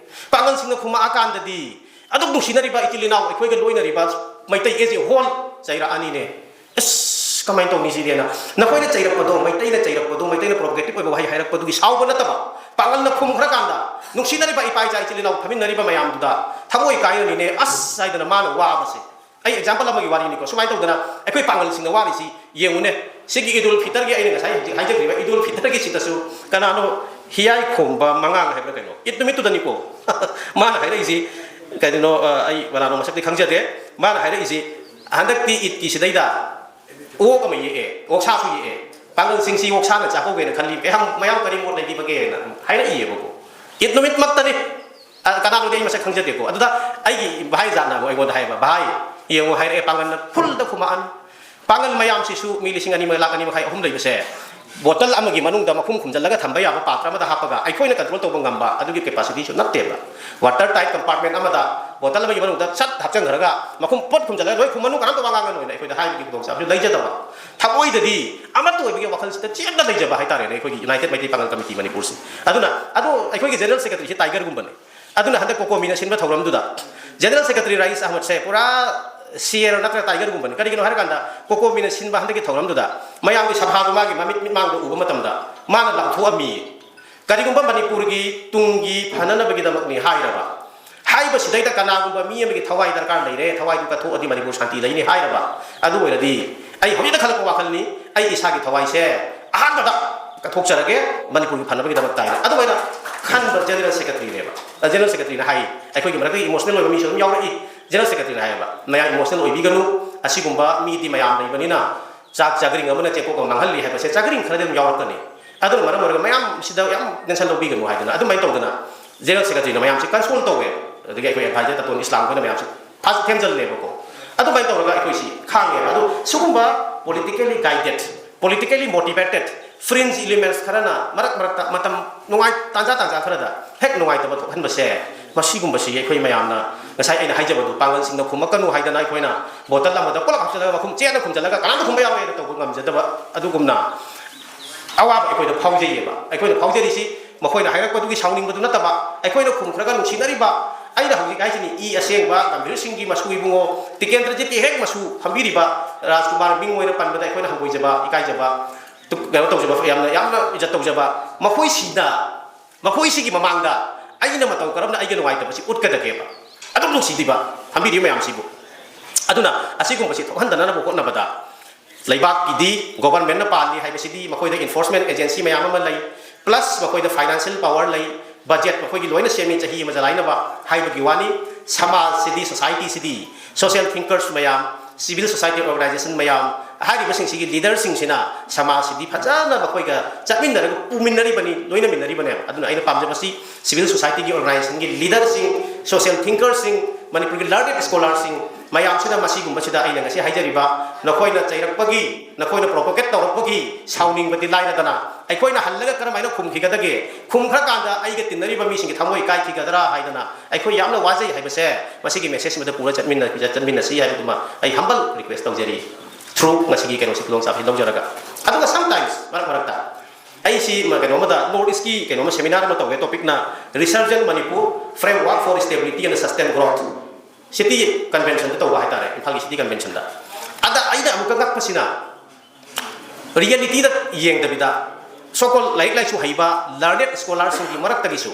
ꯄꯥꯡꯒꯜꯁꯤꯡꯅ ꯈꯨꯝꯃꯛꯑꯀꯥꯟꯗꯗꯤ ꯑꯗꯨꯛ ꯅꯨꯡꯁꯤꯅꯔꯤꯕ ꯏꯆꯤꯜ ꯏꯅꯥꯎ, ꯑꯩꯈꯣꯏꯒ ꯂꯣꯏꯅꯔꯤꯕ ꯃꯩꯇꯩ as a whole ꯆꯩꯔꯛꯑꯅꯤꯅꯦ꯫ ꯑꯁ, ꯀꯃꯥꯏꯅ ꯇꯧꯅꯤ ꯁꯤꯗꯤꯅ? ꯅꯈꯣꯏꯅ ꯆꯩꯔꯛꯄꯗꯣ, ꯃꯩꯇꯩꯅ ꯆꯩꯔꯛꯄꯗꯣ, ꯃꯩꯇꯩꯅ provocative ꯑꯣꯏꯕ ꯋꯥꯍꯩ ꯍꯥꯏꯔꯛꯄꯗꯨꯒꯤ ꯁꯥꯎꯕ ꯅꯠꯇꯕ, ꯄꯥꯡꯒꯜꯅ ꯈꯨꯝꯈ꯭ꯔꯀꯥꯟꯗ ꯅꯨꯡꯁꯤꯅꯔꯤꯕ ꯏꯄꯥ ꯏꯆꯥ ꯏꯆꯤꯜ ꯏꯅꯥꯎ ꯐꯝꯃꯤꯟꯅꯔꯤꯕ ꯃꯌꯥꯝꯗꯨꯗ ꯊꯃꯣꯏ ꯀꯥꯏꯔꯅꯤꯅꯦ, ꯑꯁ ꯍꯥꯏꯗꯅ ꯃꯥꯅ ꯋꯥꯕꯁꯦ꯫ ꯑꯩ ꯑꯦꯛꯖꯥꯝꯄꯜ ꯑꯃꯒꯤ ꯋꯥꯔꯤꯅꯤꯀꯣ꯫ ꯁꯨꯃꯥꯏꯅ ꯇꯧꯗꯅ ꯑꯩꯈꯣꯏ ꯄꯥꯡꯒꯜꯁꯤꯡꯅ ꯋꯥꯔꯤꯁꯤ ꯌꯦꯡꯉꯨꯅꯦ꯫ ꯁꯤꯒꯤ ꯏꯗꯨꯜ ꯐꯤꯇꯔꯒꯤ, ꯑꯩꯅ ꯉꯁꯥꯏ ꯍꯧꯖꯤꯛ ꯍꯥꯏꯖꯈ꯭ꯔꯤꯕ ꯏꯗꯨꯜ ꯐꯤꯇꯔꯒꯤꯁꯤꯗꯁꯨ ꯀꯅꯥꯅꯣ, ꯍꯤꯌꯥꯏ ꯈꯣꯡꯕ ꯃꯉꯥꯡ ꯍꯥꯏꯕ꯭ꯔꯥ ꯀꯩꯅꯣ, ꯏꯠ ꯅꯨꯃꯤꯠꯇꯨꯗꯅꯤꯀꯣ꯫ ꯃꯥꯅ ꯍꯥꯏꯔꯛꯏꯁꯤ ꯀꯩꯅꯣ, ꯑ, ꯑꯩ ꯀꯅꯥꯅꯣ ꯃꯁꯛꯇꯤ ꯈꯪꯖꯗꯦ꯫ ꯃꯥꯅ ꯍꯥꯏꯔꯛꯏꯁꯤ, "ꯍꯟꯗꯛꯇꯤ ꯏꯠꯀꯤ ꯁꯤꯗꯩꯗ ꯑꯣꯛ ꯑꯃ ꯌꯦꯛꯑꯦ, ꯑꯣꯛꯁꯥꯁꯨ ꯌꯦꯛꯑꯦ, ꯄꯥꯡꯒꯜꯁꯤꯡꯁꯤ ꯑꯣꯛꯁꯥꯅ ꯆꯥꯍꯧꯒꯦꯅ ꯈꯜꯂꯤ, ꯃꯌꯥꯝ, ꯃꯌꯥꯝ ꯀꯔꯤ ꯃꯣꯠ ꯂꯩꯕꯤꯕꯒꯦꯅ?" ꯍꯥꯏꯔꯛꯏꯌꯦꯕꯀꯣ꯫ ꯏꯠ ꯅꯨꯃꯤꯠꯃꯛꯇꯅꯤ꯫ ꯑ, ꯀꯅꯥꯅꯣꯗꯤ ꯑꯩ ꯃꯁꯛ ꯈꯪꯖꯗꯦꯀꯣ꯫ ꯑꯗꯨꯗ ꯑꯩꯒꯤ ꯚꯥꯏ ꯖꯥꯠꯅ ꯑꯃꯨꯛ ꯑꯩꯉꯣꯟꯗ ꯍꯥꯏꯕ, "ꯚꯥꯏ, ꯌꯦꯡꯉꯣ," ꯍꯥꯏꯔꯛꯑꯦ, "ꯄꯥꯡꯒꯜꯅ ꯐꯨꯜꯗ ꯈꯨꯝꯃꯛꯑꯅꯤ꯫ ꯄꯥꯡꯒꯜ ꯃꯌꯥꯝꯁꯤꯁꯨ ꯃꯤ ꯂꯤꯁꯤꯡ ꯑꯅꯤ, ꯂꯥꯛ ꯑꯅꯤ ꯃꯈꯥꯏ, ꯑꯍꯨꯝ ꯂꯩꯕꯁꯦ, ꯕꯣꯇꯜ ꯑꯃꯒꯤ ꯃꯅꯨꯡꯗ ꯃꯈꯨꯝ ꯈꯨꯝꯖꯤꯜꯂꯒ ꯊꯝꯕ ꯌꯥꯕ ꯄꯥꯇ꯭ꯔ ꯑꯃꯗ ꯍꯥꯞꯄꯒ ꯑꯩꯈꯣꯏꯅ ꯀꯟꯇ꯭ꯔꯣꯜ ꯇꯧꯕ ꯉꯝꯕ ꯑꯗꯨꯒꯤ ꯀꯦꯄꯥꯁꯤꯇꯤꯁꯨ ꯅꯠꯇꯦꯕ꯫ ꯋꯥꯇꯔ ꯇꯥꯏꯠ ꯀꯝꯄꯥꯔꯠꯃꯦꯟ ꯑꯃꯗ ꯕꯣꯇꯜ ꯑꯃꯒꯤ ꯃꯅꯨꯡꯗ ꯁꯠ ꯍꯥꯞꯆꯤꯟꯈ꯭ꯔꯒ ꯃꯈꯨꯝ ꯄꯣꯠ ꯈꯨꯝꯖꯤꯜꯂꯒ ꯂꯣꯏ ꯈꯨꯝꯃꯅꯨ, ꯀꯅꯥꯝꯇ ꯋꯥ ꯉꯥꯡꯒꯅꯨ" ꯍꯥꯏꯅ ꯑꯩꯈꯣꯏꯗ ꯍꯥꯏꯕꯒꯤ ꯈꯨꯗꯣꯡꯆꯥꯕꯁꯨ ꯂꯩꯖꯗꯕ꯫ ꯊꯃꯣꯏꯗꯗꯤ ꯑꯃꯠꯇ ꯑꯣꯏꯕꯒꯤ ꯋꯥꯈꯜꯁꯤꯗ ꯆꯦꯠꯅ ꯂꯩꯖꯕ ꯍꯥꯏꯇꯥꯔꯦꯅꯦ ꯑꯩꯈꯣꯏꯒꯤ ꯌꯨꯅꯥꯏꯇꯦꯗ ꯃꯩꯇꯩ ꯄꯥꯡꯒꯜ ꯀꯃꯤꯇꯤ ꯃꯅꯤꯄꯨꯔꯁꯤ꯫ ꯑꯗꯨꯅ, ꯑꯗꯣ ꯑꯩꯈꯣꯏꯒꯤ ꯖꯦꯅꯔꯦꯜ ꯁꯦꯀ꯭ꯔꯦꯇꯔꯤꯁꯤ ꯇꯥꯏꯒꯔꯒꯨꯝꯕꯅꯤ꯫ ꯑꯗꯨꯅ ꯍꯟꯗꯛ ꯀꯣꯀꯣꯃꯤꯅ ꯁꯤꯟꯕ ꯊꯧꯔꯝꯗꯨꯗ ꯖꯦꯅꯔꯦꯜ ꯁꯦꯀ꯭ꯔꯦꯇꯔꯤ ꯔꯥꯏꯁ ꯑꯍꯃꯗꯁꯦ ꯄꯨꯔꯥ ꯁꯤꯌꯔ ꯅꯠꯇ꯭ꯔꯒ ꯇꯥꯏꯒꯔꯒꯨꯝꯕꯅꯤ꯫ ꯀꯔꯤꯒꯤꯅꯣ ꯍꯥꯏꯔꯀꯥꯟꯗ, ꯀꯣꯀꯣꯃꯤꯅ ꯁꯤꯟꯕ ꯍꯟꯗꯛꯀꯤ ꯊꯧꯔꯝꯗꯨꯗ ꯃꯌꯥꯝꯒꯤ ꯁꯚꯥꯗꯨ ꯃꯥꯒꯤ ꯃꯃꯤꯠ ꯃꯤꯠꯃꯥꯡꯗ ꯎꯕ ꯃꯇꯝꯗ ꯃꯥꯅ ꯂꯥꯎꯊꯣꯛꯑꯝꯃꯤ, "ꯀꯔꯤꯒꯨꯝꯕ ꯃꯅꯤꯄꯨꯔꯒꯤ ꯇꯨꯡꯒꯤ ꯐꯅꯅꯕꯒꯤꯗꯃꯛꯅꯤ" ꯍꯥꯏꯔꯕ, ꯍꯥꯏꯕꯁꯤꯗꯩꯗ ꯀꯅꯥꯒꯨꯝꯕ ꯃꯤ ꯑꯃꯒꯤ ꯊꯋꯥꯏ ꯗꯔꯀꯥꯔ ꯂꯩꯔꯦ, ꯊꯋꯥꯏꯗꯨ ꯀꯠꯊꯣꯛꯑꯗꯤ ꯃꯅꯤꯄꯨꯔ ꯁꯥꯟꯇꯤ ꯂꯩꯅꯤ ꯍꯥꯏꯔꯕ, ꯑꯗꯨ ꯑꯣꯏꯔꯗꯤ ꯑꯩ ꯍꯧꯖꯤꯛꯇ ꯈꯜꯂꯛꯄ ꯋꯥꯈꯜꯅꯤ, ꯑꯩ ꯏꯁꯥꯒꯤ ꯊꯋꯥꯏꯁꯦ ꯑꯍꯥꯟꯕꯗ ꯀꯠꯊꯣꯛꯆꯔꯒꯦ ꯃꯅꯤꯄꯨꯔꯒꯤ ꯐꯅꯕꯒꯤꯗꯃꯛꯇ ꯍꯥꯏꯅ꯫ ꯑꯗꯨꯃꯥꯏꯅ ꯈꯟꯕ ꯖꯦꯅꯔꯦꯜ ꯁꯦꯀ꯭ꯔꯦꯇꯔꯤꯅꯦꯕ꯫ ꯖꯦꯅꯔꯦꯜ ꯁꯦꯀ꯭ꯔꯦꯇꯔꯤꯅ ꯍꯥꯏ, ꯑꯩꯈꯣꯏꯒꯤ ꯃꯔꯛꯇ ꯏꯃꯣꯁꯅꯦꯜ ꯑꯣꯏꯕ ꯃꯤꯁꯨ ꯑꯗꯨꯝ ꯌꯥꯎꯔꯛꯏ꯫ ꯖꯦꯅꯔꯦꯜ ꯁꯦꯀ꯭ꯔꯦꯇꯔꯤꯅ ꯍꯥꯏꯌꯦꯕ, "ꯃꯌꯥꯝ ꯏꯃꯣꯁꯅꯦꯜ ꯑꯣꯏꯕꯤꯒꯅꯨ, ꯑꯁꯤꯒꯨꯝꯕ ꯃꯤꯗꯤ ꯃꯌꯥꯝ ꯂꯩꯕꯅꯤꯅ ꯆꯥꯛ ꯆꯥꯒ꯭ꯔꯤꯡ ꯑꯃꯅ ꯆꯦꯡꯀꯣꯛ ꯑꯃ ꯃꯥꯡꯍꯜꯂꯤ" ꯍꯥꯏꯕꯁꯦ ꯆꯥꯒ꯭ꯔꯤꯡ ꯈꯔꯗꯤ ꯑꯗꯨꯝ ꯌꯥꯎꯔꯛꯀꯅꯤ꯫ ꯑꯗꯨꯅ ꯃꯔꯝ ꯑꯣꯏꯔꯒ ꯃꯌꯥꯝ ꯁꯤꯗ ꯌꯥꯝ ꯇꯦꯟꯁꯟ ꯂꯧꯕꯤꯒꯅꯨ ꯍꯥꯏꯗꯅ ꯑꯗꯨꯃꯥꯏꯅ ꯇꯧꯗꯅ ꯖꯦꯅꯔꯦꯜ ꯁꯦꯀ꯭ꯔꯦꯇꯔꯤꯅ ꯃꯌꯥꯝꯁꯦ ꯀꯟꯁꯣꯜ ꯇꯧꯋꯦ꯫ ꯑꯗꯒꯤ ꯑꯩꯈꯣꯏ ꯑꯦꯗꯚꯥꯏꯖꯔ ꯇꯥꯇꯣꯟ ꯏꯁꯂꯥꯝ ꯈꯣꯏꯅ ꯃꯌꯥꯝꯁꯦ ꯐꯥꯁ ꯊꯦꯝꯖꯤꯜꯂꯦꯕꯀꯣ꯫ ꯑꯗꯨꯃꯥꯏꯅ ꯇꯧꯔꯒ ꯑꯩꯈꯣꯏꯁꯤ ꯈꯥꯡꯉꯦꯕ꯫ ꯑꯗꯣ ꯁꯤꯒꯨꯝꯕ ꯄꯣꯂꯤꯇꯤꯀꯦꯂꯤ ꯒꯥꯏꯗꯦꯠ, ꯄꯣꯂꯤꯇꯤꯀꯦꯂꯤ ꯃꯣꯇꯤꯚꯦꯇꯦꯠ ꯐ꯭ꯔꯤꯟꯖ ꯏꯂꯤꯃꯦꯟꯁ ꯈꯔꯅ ꯃꯔꯛ ꯃꯔꯛꯇ ꯃꯇꯝ ꯅꯨꯡꯉꯥꯏ, ꯇꯥꯟꯖꯥ ꯇꯥꯟꯖꯥ ꯈꯔꯗ ꯍꯦꯛ ꯅꯨꯡꯉꯥꯏꯇꯕ ꯊꯣꯛꯍꯟꯕꯁꯦ, ꯃꯁꯤꯒꯨꯝꯕꯁꯤ ꯑꯩꯈꯣꯏ ꯃꯌꯥꯝꯅ ꯉꯁꯥꯏ ꯑꯩꯅ ꯍꯥꯏꯖꯕꯗꯨ, ꯄꯥꯡꯒꯜꯁꯤꯡꯅ ꯈꯨꯝꯃꯛꯀꯅꯨ ꯍꯥꯏꯗꯅ ꯑꯩꯈꯣꯏꯅ ꯕꯣꯇꯜ ꯑꯃꯗ ꯄꯨꯂꯞ ꯍꯥꯞꯆꯤꯜꯂꯒ ꯃꯈꯨꯝ ꯆꯦꯠꯅ ꯈꯨꯝꯖꯤꯜꯂꯒ ꯀꯅꯥꯝꯇ ꯈꯨꯝꯕ ꯌꯥꯔꯣꯏ ꯍꯥꯏꯅ ꯇꯧꯕ ꯉꯝꯖꯗꯕ ꯑꯗꯨꯒꯨꯝꯅ ꯑꯋꯥꯕ ꯑꯩꯈꯣꯏꯗ ꯐꯥꯎꯖꯩꯌꯦꯕ꯫ ꯑꯩꯈꯣꯏꯅ ꯐꯥꯎꯖꯔꯤꯁꯤ ꯃꯈꯣꯏꯅ ꯍꯥꯏꯔꯛꯄꯗꯨꯒꯤ ꯁꯥꯎꯅꯤꯡꯕꯗꯨ ꯅꯠꯇꯕ, ꯑꯩꯈꯣꯏꯅ ꯈꯨꯝꯈ꯭ꯔꯒ ꯅꯨꯡꯁꯤꯅꯔꯤꯕ, ꯑꯩꯅ ꯍꯧꯖꯤꯛ ꯍꯥꯏꯁꯤꯅꯤ, ꯏ ꯑꯁꯦꯡꯕ ꯒꯝꯚꯤꯔ ꯁꯤꯡꯒꯤ ꯃꯁꯨ ꯏꯕꯨꯡꯉꯣ, ꯇꯤꯀꯦꯟꯗ꯭ꯔꯖꯤꯠꯀꯤ ꯍꯦꯛ ꯃꯁꯨ ꯐꯝꯕꯤꯔꯤꯕ ꯔꯥꯖꯀꯨꯃꯥꯔ ꯃꯤꯡ ꯑꯣꯏꯅ ꯄꯟꯕꯗ ꯑꯩꯈꯣꯏꯅ ꯍꯪꯒꯣꯏꯖꯕ, ꯏꯀꯥꯏꯖꯕ, ꯇꯨ-, ꯀꯩꯅꯣ ꯇꯧꯖꯕ, ꯌꯥꯝꯅ, ꯌꯥꯝꯅ ꯏꯖꯠ ꯇꯧꯖꯕ, ꯃꯈꯣꯏꯁꯤꯗ, ꯃꯈꯣꯏꯁꯤꯒꯤ ꯃꯃꯥꯡꯗ ꯑꯩꯅ ꯃꯇꯧ ꯀꯔꯝꯅ ꯑꯩꯒꯤ ꯅꯨꯡꯉꯥꯏꯇꯕꯁꯤ ꯎꯠꯀꯗꯒꯦꯕ? ꯑꯗꯨꯝ ꯅꯨꯡꯁꯤꯕꯤꯕ, ꯐꯝꯕꯤꯔꯤꯕ ꯃꯌꯥꯝꯁꯤꯕꯨ꯫ ꯑꯗꯨꯅ ꯑꯁꯤꯒꯨꯝꯕꯁꯤ ꯊꯣꯛꯍꯟꯗꯅꯕ ꯍꯣꯠꯅꯕꯗ ꯂꯩꯕꯥꯛꯀꯤꯗꯤ government ꯅ ꯄꯥꯜꯂꯤ ꯍꯥꯏꯕꯁꯤꯗꯤ ꯃꯈꯣꯏꯗ enforcement agency ꯃꯌꯥꯝ ꯑꯃ ꯂꯩ, plus ꯃꯈꯣꯏꯗ financial power ꯂꯩ, budget ꯃꯈꯣꯏꯒꯤ ꯂꯣꯏꯅ ꯁꯦꯝꯃꯤ ꯆꯍꯤ ꯑꯃ ꯆꯂꯥꯏꯅꯕ ꯍꯥꯏꯕꯒꯤ ꯋꯥꯅꯤ꯫ ꯁꯃꯥꯖꯁꯤꯗꯤ, society ꯁꯤꯗꯤ, social thinkers ꯃꯌꯥꯝ, civil society organization ꯃꯌꯥꯝ, ꯍꯥꯏꯔꯤꯕꯁꯤꯡꯁꯤꯒꯤ leader ꯁꯤꯡꯁꯤꯅ ꯁꯃꯥꯖꯁꯤꯗꯤ ꯐꯖꯅ ꯃꯈꯣꯏꯒ ꯆꯠꯃꯤꯟꯅꯔꯒ ꯄꯨꯃꯤꯟꯅꯔꯤꯕꯅꯤ, ꯂꯣꯏꯅꯃꯤꯟꯅꯔꯤꯕꯅꯦꯕ꯫ ꯑꯗꯨꯅ ꯑꯩꯅ ꯄꯥꯝꯖꯕꯁꯤ civil society ꯒꯤ organization ꯒꯤ leader ꯁꯤꯡ, social thinker ꯁꯤꯡ, ꯃꯅꯤꯄꯨꯔꯒꯤ learned scholar ꯁꯤꯡ ꯃꯌꯥꯝꯁꯤꯅ ꯃꯁꯤꯒꯨꯝꯕꯁꯤꯗ ꯑꯩꯅ ꯉꯁꯤ ꯍꯥꯏꯖꯔꯤꯕ, ꯅꯈꯣꯏꯅ ꯆꯩꯔꯛꯄꯒꯤ, ꯅꯈꯣꯏꯅ provocate ꯇꯧꯔꯛꯄꯒꯤ ꯁꯥꯎꯅꯤꯡꯕꯗꯤ ꯂꯥꯏꯔꯗꯅ, ꯑꯩꯈꯣꯏꯅ ꯍꯜꯂꯒ ꯀꯔꯝꯍꯥꯏꯅ ꯈꯨꯝꯈꯤꯒꯗꯒꯦ? ꯈꯨꯝꯈ꯭ꯔꯀꯥꯟꯗ ꯑꯩꯒ ꯇꯤꯟꯅꯔꯤꯕ ꯃꯤꯁꯤꯡꯒꯤ ꯊꯃꯣꯏ ꯀꯥꯏꯈꯤꯒꯗ꯭ꯔꯥ ꯍꯥꯏꯗꯅ ꯑꯩꯈꯣꯏ ꯌꯥꯝꯅ ꯋꯥꯖꯩ ꯍꯥꯏꯕꯁꯦ ꯃꯁꯤꯒꯤ message ꯁꯤꯃꯗ ꯄꯨꯔ ꯆꯠꯃꯤꯟꯅ-, ꯆꯠꯃꯤꯟꯅꯁꯤ ꯍꯥꯏꯕꯗꯨꯃ ꯑꯩ humble request ꯇꯧꯖꯔꯤ, through ꯉꯁꯤꯒꯤ ꯀꯩꯅꯣꯁꯤ, ꯈꯨꯗꯣꯡꯆꯥꯕꯁꯤ ꯂꯧꯖꯔꯒ꯫ ꯑꯗꯨꯒ sometimes, ꯃꯔꯛ ꯃꯔꯛꯇ ꯑꯩꯁꯤ ꯃ-, ꯀꯩꯅꯣ ꯑꯃꯗ, North East ꯀꯤ ꯀꯩꯅꯣ ꯑꯃ, seminar ꯑꯃ ꯇꯧꯒꯦ, topic ꯅ Resurgent Manipur: Framework for Stability and Sustain Growth꯫ City Convention ꯗ ꯇꯧꯕ ꯍꯥꯏꯇꯥꯔꯦ, ꯏꯝꯐꯥꯜꯒꯤ City Convention ꯗ꯫ ꯑꯗ ꯑꯩꯅ ꯑꯃꯨꯛꯀ ꯉꯛꯄꯁꯤꯅ, reality ꯗ ꯌꯦꯡꯗꯕꯤꯗ, so called ꯂꯥꯏꯔꯤꯛ ꯂꯥꯏꯁꯨ ꯍꯩꯕ learned scholar ꯁꯤꯡꯒꯤ ꯃꯔꯛꯇꯒꯤꯁꯨ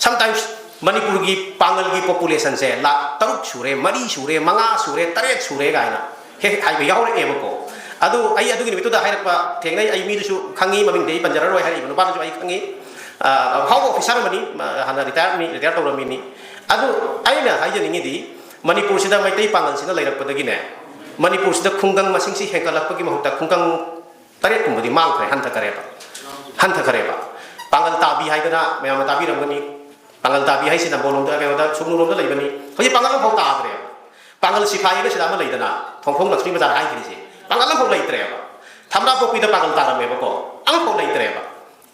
sometimes ꯃꯅꯤꯄꯨꯔꯒꯤ ꯄꯥꯡꯒꯜꯒꯤ population ꯁꯦ ꯂꯥꯈ ꯇꯔꯨꯛ ꯁꯨꯔꯦ, ꯃꯔꯤ ꯁꯨꯔꯦ, ꯃꯉꯥ ꯁꯨꯔꯦ, ꯇꯔꯦꯠ ꯁꯨꯔꯦ ꯀꯥꯏꯅ ꯍꯦꯛ ꯍꯦꯛ ꯍꯥꯏꯕ ꯌꯥꯎꯔꯛꯑꯦꯕꯀꯣ꯫ ꯑꯗꯨ ꯑꯩ ꯑꯗꯨꯒꯤ ꯅꯨꯃꯤꯠꯇꯨꯗ ꯍꯥꯏꯔꯛꯄ ꯊꯦꯡꯅꯩ, ꯑꯩ ꯃꯤꯗꯨꯁꯨ ꯈꯪꯉꯤ, ꯃꯃꯤꯡꯗꯤ ꯑꯩ ꯄꯟꯖꯔꯔꯣꯏ, ꯍꯥꯏꯔꯛꯏꯕ ꯅꯨꯄꯥꯗꯨꯁꯨ ꯑꯩ ꯈꯪꯉꯤ꯫ ꯑ, ꯑꯐꯥꯎꯕ officer ꯑꯃꯅꯤ, ꯃ-, ꯍꯥꯟꯅ retire ꯅꯤ, retire ꯇꯧꯔꯝꯃꯤꯅꯤ꯫ ꯑꯗꯨ ꯑꯩꯅ ꯍꯥꯏꯖꯅꯤꯡꯉꯤꯗꯤ, ꯃꯅꯤꯄꯨꯔꯁꯤꯗ ꯃꯩꯇꯩ ꯄꯥꯡꯒꯜꯁꯤꯅ ꯂꯩꯔꯛꯄꯗꯒꯤꯅꯦ, ꯃꯅꯤꯄꯨꯔꯁꯤꯗ ꯈꯨꯡꯒꯪ ꯃꯁꯤꯡꯁꯤ ꯍꯦꯟꯒꯠꯂꯛꯄꯒꯤ ꯃꯍꯨꯠꯇ ꯈꯨꯡꯒꯪ ꯇꯔꯦꯠꯀꯨꯝꯕꯗꯤ ꯃꯥꯡꯈ꯭ꯔꯦ, ꯍꯟꯊꯈꯔꯦꯕ, ꯍꯟꯊꯈꯔꯦꯕ꯫ ꯄꯥꯡꯒꯜ ꯇꯥꯕꯤ ꯍꯥꯏꯗꯅ ꯃꯌꯥꯝꯅ ꯇꯥꯕꯤꯔꯝꯒꯅꯤ꯫ ꯄꯥꯡꯒꯜ ꯇꯥꯕꯤ ꯍꯥꯏꯁꯤ ꯅꯝꯕꯣꯜꯂꯣꯝꯗ, ꯀꯩꯅꯣꯗ, ꯁꯨꯞꯅꯨꯔꯣꯝꯗ ꯂꯩꯕꯅꯤ꯫ ꯍꯧꯖꯤꯛ ꯄꯥꯡꯒꯜ ꯑꯃꯐꯥꯎ ꯇꯥꯗ꯭ꯔꯦꯕ꯫ ꯄꯥꯡꯒꯜ ꯁꯤꯐꯥꯏ ꯍꯥꯏꯅ ꯁꯤꯗ ꯑꯃ ꯂꯩꯗꯅ, ꯊꯣꯡꯈꯣꯡ ꯂꯛꯁꯃꯤ ꯕꯖꯥꯔ ꯍꯥꯏꯈꯤꯕꯁꯦ, ꯄꯥꯡꯒꯜ ꯑꯃꯐꯥꯎ ꯂꯩꯇ꯭ꯔꯦꯕ꯫ ꯊꯝꯕ꯭ꯔꯥꯄꯣꯛꯄꯤꯗ ꯄꯥꯡꯒꯜ ꯇꯥꯔꯝꯃꯦꯕꯀꯣ, ꯑꯃꯐꯥꯎ ꯂꯩꯇ꯭ꯔꯦꯕ꯫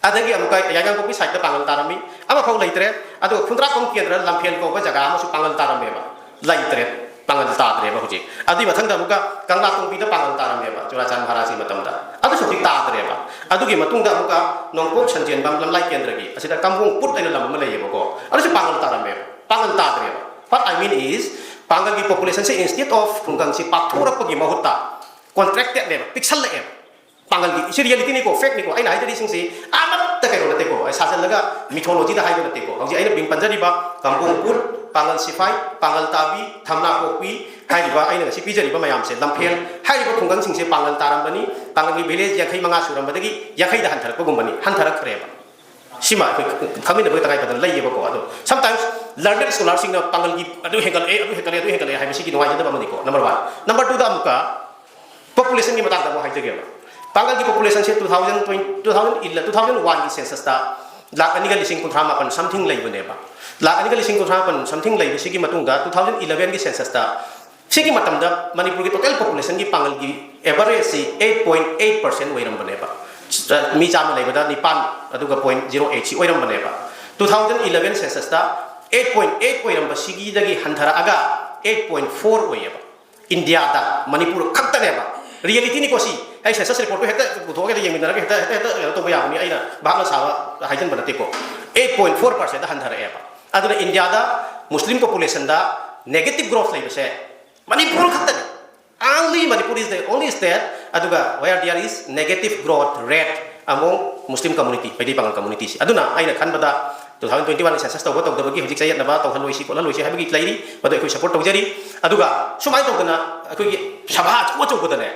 ꯑꯗꯒꯤ ꯑꯃꯨꯛꯀ ꯌꯥꯏꯉꯪꯄꯣꯛꯄꯤ side ꯇ ꯄꯥꯡꯒꯜ ꯇꯥꯔꯝꯃꯤ, ꯑꯃꯐꯥꯎ ꯂꯩꯇ꯭ꯔꯦ꯫ ꯑꯗꯨꯒ ꯈꯨꯟꯗ꯭ꯔꯥꯛꯄꯝ ꯀꯦꯟꯗ꯭ꯔ ꯂꯝꯐꯦꯜ ꯀꯧꯕ ꯖꯒꯥ ꯑꯃꯁꯨ ꯄꯥꯡꯒꯜ ꯇꯥꯔꯝꯃꯦꯕ, ꯂꯩꯇ꯭ꯔꯦ, ꯄꯥꯡꯒꯜ ꯇꯥꯗ꯭ꯔꯦꯕ ꯍꯧꯖꯤꯛ꯫ ꯑꯗꯨꯒꯤ ꯃꯊꯪꯗ ꯑꯃꯨꯛꯀ ꯀꯪꯂꯥꯇꯣꯡꯕꯤꯗ ꯄꯥꯡꯒꯜ ꯇꯥꯔꯝꯃꯦꯕ, ꯆꯨꯔꯥꯆꯥꯟ ꯃꯍꯥꯔꯥꯖꯒꯤ ꯃꯇꯝꯗ, ꯑꯗꯨꯁꯨ ꯍꯧꯖꯤꯛ ꯇꯥꯗ꯭ꯔꯦꯕ꯫ ꯑꯗꯨꯒꯤ ꯃꯇꯨꯡꯗ ꯑꯃꯨꯛꯀ ꯅꯣꯡꯄꯣꯛ ꯁꯟꯖꯦꯟꯕꯝ ꯂꯝꯂꯥꯏ ꯀꯦꯟꯗ꯭ꯔꯒꯤ ꯑꯁꯤꯗ ꯀꯝꯕꯣꯡ ꯄꯨꯠ ꯍꯥꯏꯅ ꯂꯝ ꯑꯃ ꯂꯩꯌꯦꯕꯀꯣ, ꯑꯗꯨꯁꯨ ꯄꯥꯡꯒꯜ ꯇꯥꯔꯝꯃꯦꯕ, ꯄꯥꯡꯒꯜ ꯇꯥꯗ꯭ꯔꯦꯕ꯫ What I mean is, ꯄꯥꯡꯒꯜꯒꯤ population say instead of ꯈꯨꯡꯒꯪꯁꯤ ꯄꯥꯛꯊꯣꯔꯛꯄꯒꯤ ꯃꯍꯨꯠꯇ contracted ꯅꯦꯕ, ꯄꯤꯛꯁꯜꯂꯛꯑꯦꯕ꯫ ꯄꯥꯡꯒꯜꯒꯤ, ꯁꯤ reality ꯅꯤꯀꯣ, fact ꯅꯤꯀꯣ, ꯑꯩꯅ ꯍꯥꯏꯖꯔꯤꯁꯤꯡꯁꯤ ꯑꯃꯠꯇ ꯀꯩꯅꯣ ꯅꯠꯇꯦꯀꯣ, ꯑꯩ ꯁꯥꯖꯜꯂꯒ mythology ꯗ ꯍꯥꯏꯕ ꯅꯠꯇꯦꯀꯣ꯫ ꯍꯧꯖꯤꯛ ꯑꯩꯅ ꯃꯤꯡ ꯄꯟꯖꯔꯤꯕ ꯀꯝꯕꯣꯡ ꯄꯨꯠ, ꯄꯥꯡꯒꯜ ꯁꯤꯐꯥꯏ, ꯄꯥꯡꯒꯜ ꯇꯥꯕꯤ, ꯊꯝꯅꯥ ꯀꯣꯛꯄꯤ ꯍꯥꯏꯔꯤꯕ ꯑꯩꯅ ꯉꯁꯤ ꯄꯤꯖꯔꯤꯕ ꯃꯌꯥꯝꯁꯦ, ꯂꯝꯐꯦꯜ ꯍꯥꯏꯔꯤꯕ ꯈꯨꯡꯒꯪꯁꯤꯡꯁꯦ ꯄꯥꯡꯒꯜ ꯇꯥꯔꯝꯕꯅꯤ꯫ ꯄꯥꯡꯒꯜꯒꯤ ꯚꯤꯂꯦꯖ ꯌꯥꯡꯈꯩ ꯃꯉꯥ ꯁꯨꯔꯝꯕꯗꯒꯤ ꯌꯥꯡꯈꯩꯗ ꯍꯟꯊꯔꯛꯄꯒꯨꯝꯕꯅꯤ, ꯍꯟꯊꯔꯛꯈ꯭ꯔꯦꯕ꯫ ꯁꯤꯃ ꯑꯩꯈꯣꯏ ꯈꯪꯃꯤꯟꯅꯕꯒꯤ ꯇꯉꯥꯏ ꯐꯗꯅ ꯂꯩꯌꯦꯕꯀꯣ꯫ ꯑꯗꯣ sometimes learned scholar ꯁꯤꯡꯅ ꯄꯥꯡꯒꯜꯒꯤ ꯑꯗꯨ ꯍꯦꯟꯒꯠꯂꯛꯑꯦ, ꯑꯗꯨ ꯍꯦꯟꯒꯠꯂꯛꯑꯦ, ꯑꯗꯨ ꯍꯦꯟꯒꯠꯂꯛꯑꯦ ꯍꯥꯏꯕꯁꯤꯒꯤ ꯅꯨꯡꯉꯥꯏꯖꯗꯕ ꯑꯃꯅꯤꯀꯣ, number one꯫ Number two ꯗ ꯑꯃꯨꯛꯀ population ꯒꯤ ꯃꯇꯥꯡꯗ ꯑꯃꯨꯛ ꯍꯥꯏꯖꯒꯦꯕ꯫ ꯄꯥꯡꯒꯜꯒꯤ population ꯁꯦ two thousand twenty, two thousand eleven, two thousand one ꯒꯤ census ꯇ ꯂꯥꯛ ꯑꯅꯤꯒ ꯂꯤꯁꯤꯡ ꯀꯨꯟꯊ꯭ꯔꯥ ꯃꯥꯄꯟ something ꯂꯩꯕꯅꯦꯕ꯫ ꯂꯥꯛ ꯑꯅꯤꯒ ꯂꯤꯁꯤꯡ ꯀꯨꯟꯊ꯭ꯔꯥ ꯃꯥꯄꯟ something ꯂꯩꯕꯁꯤꯒꯤ ꯃꯇꯨꯡꯗ two thousand eleven ꯒꯤ census ꯇ, ꯁꯤꯒꯤ ꯃꯇꯝꯗ ꯃꯅꯤꯄꯨꯔꯒꯤ total population ꯒꯤ ꯄꯥꯡꯒꯜꯒꯤ average ꯁꯤ eight point eight percent ꯑꯣꯏꯔꯝꯕꯅꯦꯕ꯫ ꯃꯤ ꯆꯥꯝꯃ ꯂꯩꯕꯗ ꯅꯤꯄꯥꯟ, ꯑꯗꯨꯒ point zero eight ꯁꯤ ꯑꯣꯏꯔꯝꯕꯅꯦꯕ꯫ Two thousand eleven census ꯇ eight point eight ꯑꯣꯏꯔꯝꯕꯁꯤꯒꯤꯗꯒꯤ ꯍꯟꯊꯔꯛꯑꯒ eight point four ꯑꯣꯏꯌꯦꯕ꯫ ꯏꯟꯗꯤꯌꯥꯗ ꯃꯅꯤꯄꯨꯔ ꯈꯛꯇꯅꯦꯕ꯫ Reality ꯅꯤꯀꯣ ꯁꯤ꯫ ꯑꯩ census report ꯇꯨ ꯍꯦꯛꯇ ꯄꯨꯊꯣꯛꯑꯒ ꯍꯦꯛꯇ ꯌꯦꯡꯃꯤꯟꯅꯔꯒ ꯍꯦꯛꯇ, ꯍꯦꯛꯇ ꯀꯩꯅꯣ ꯇꯧꯕ ꯌꯥꯕꯅꯤ, ꯑꯩꯅ ꯚꯥꯞꯅ ꯁꯥꯕ ꯍꯥꯏꯖꯤꯟꯕ ꯅꯠꯇꯦꯀꯣ꯫ Eight point four percent ꯍꯟꯊꯔꯛꯑꯦꯕ꯫ ꯑꯗꯨꯅ ꯏꯟꯗꯤꯌꯥꯗ Muslim population ꯗ negative growth ꯂꯩꯕꯁꯦ ꯃꯅꯤꯄꯨꯔ ꯈꯛꯇꯅꯤ꯫ Only Manipur is the only state, ꯑꯗꯨꯒ where there is negative growth rate among Muslim community, Meitei Pangal community ꯁꯤ꯫ ꯑꯗꯨꯅ ꯑꯩꯅ ꯈꯟꯕꯗ two thousand twenty one ꯒꯤ census ꯇꯧꯕ ꯇꯧꯗꯕꯒꯤ ꯍꯧꯖꯤꯛ ꯆꯌꯦꯠꯅꯕ, ꯇꯧꯍꯜꯂꯣꯏꯁꯤ ꯈꯣꯠꯍꯜꯂꯣꯏꯁꯤ ꯍꯥꯏꯕꯒꯤ ꯂꯩꯔꯤ, ꯃꯗꯨ ꯑꯩꯈꯣꯏ support ꯇꯧꯖꯔꯤ꯫ ꯑꯗꯨꯒ ꯁꯨꯃꯥꯏꯅ ꯇꯧꯗꯅ ꯑꯩꯈꯣꯏꯒꯤ ꯁꯚꯥ ꯑꯆꯧ ꯑꯆꯧꯕꯗꯅꯦ,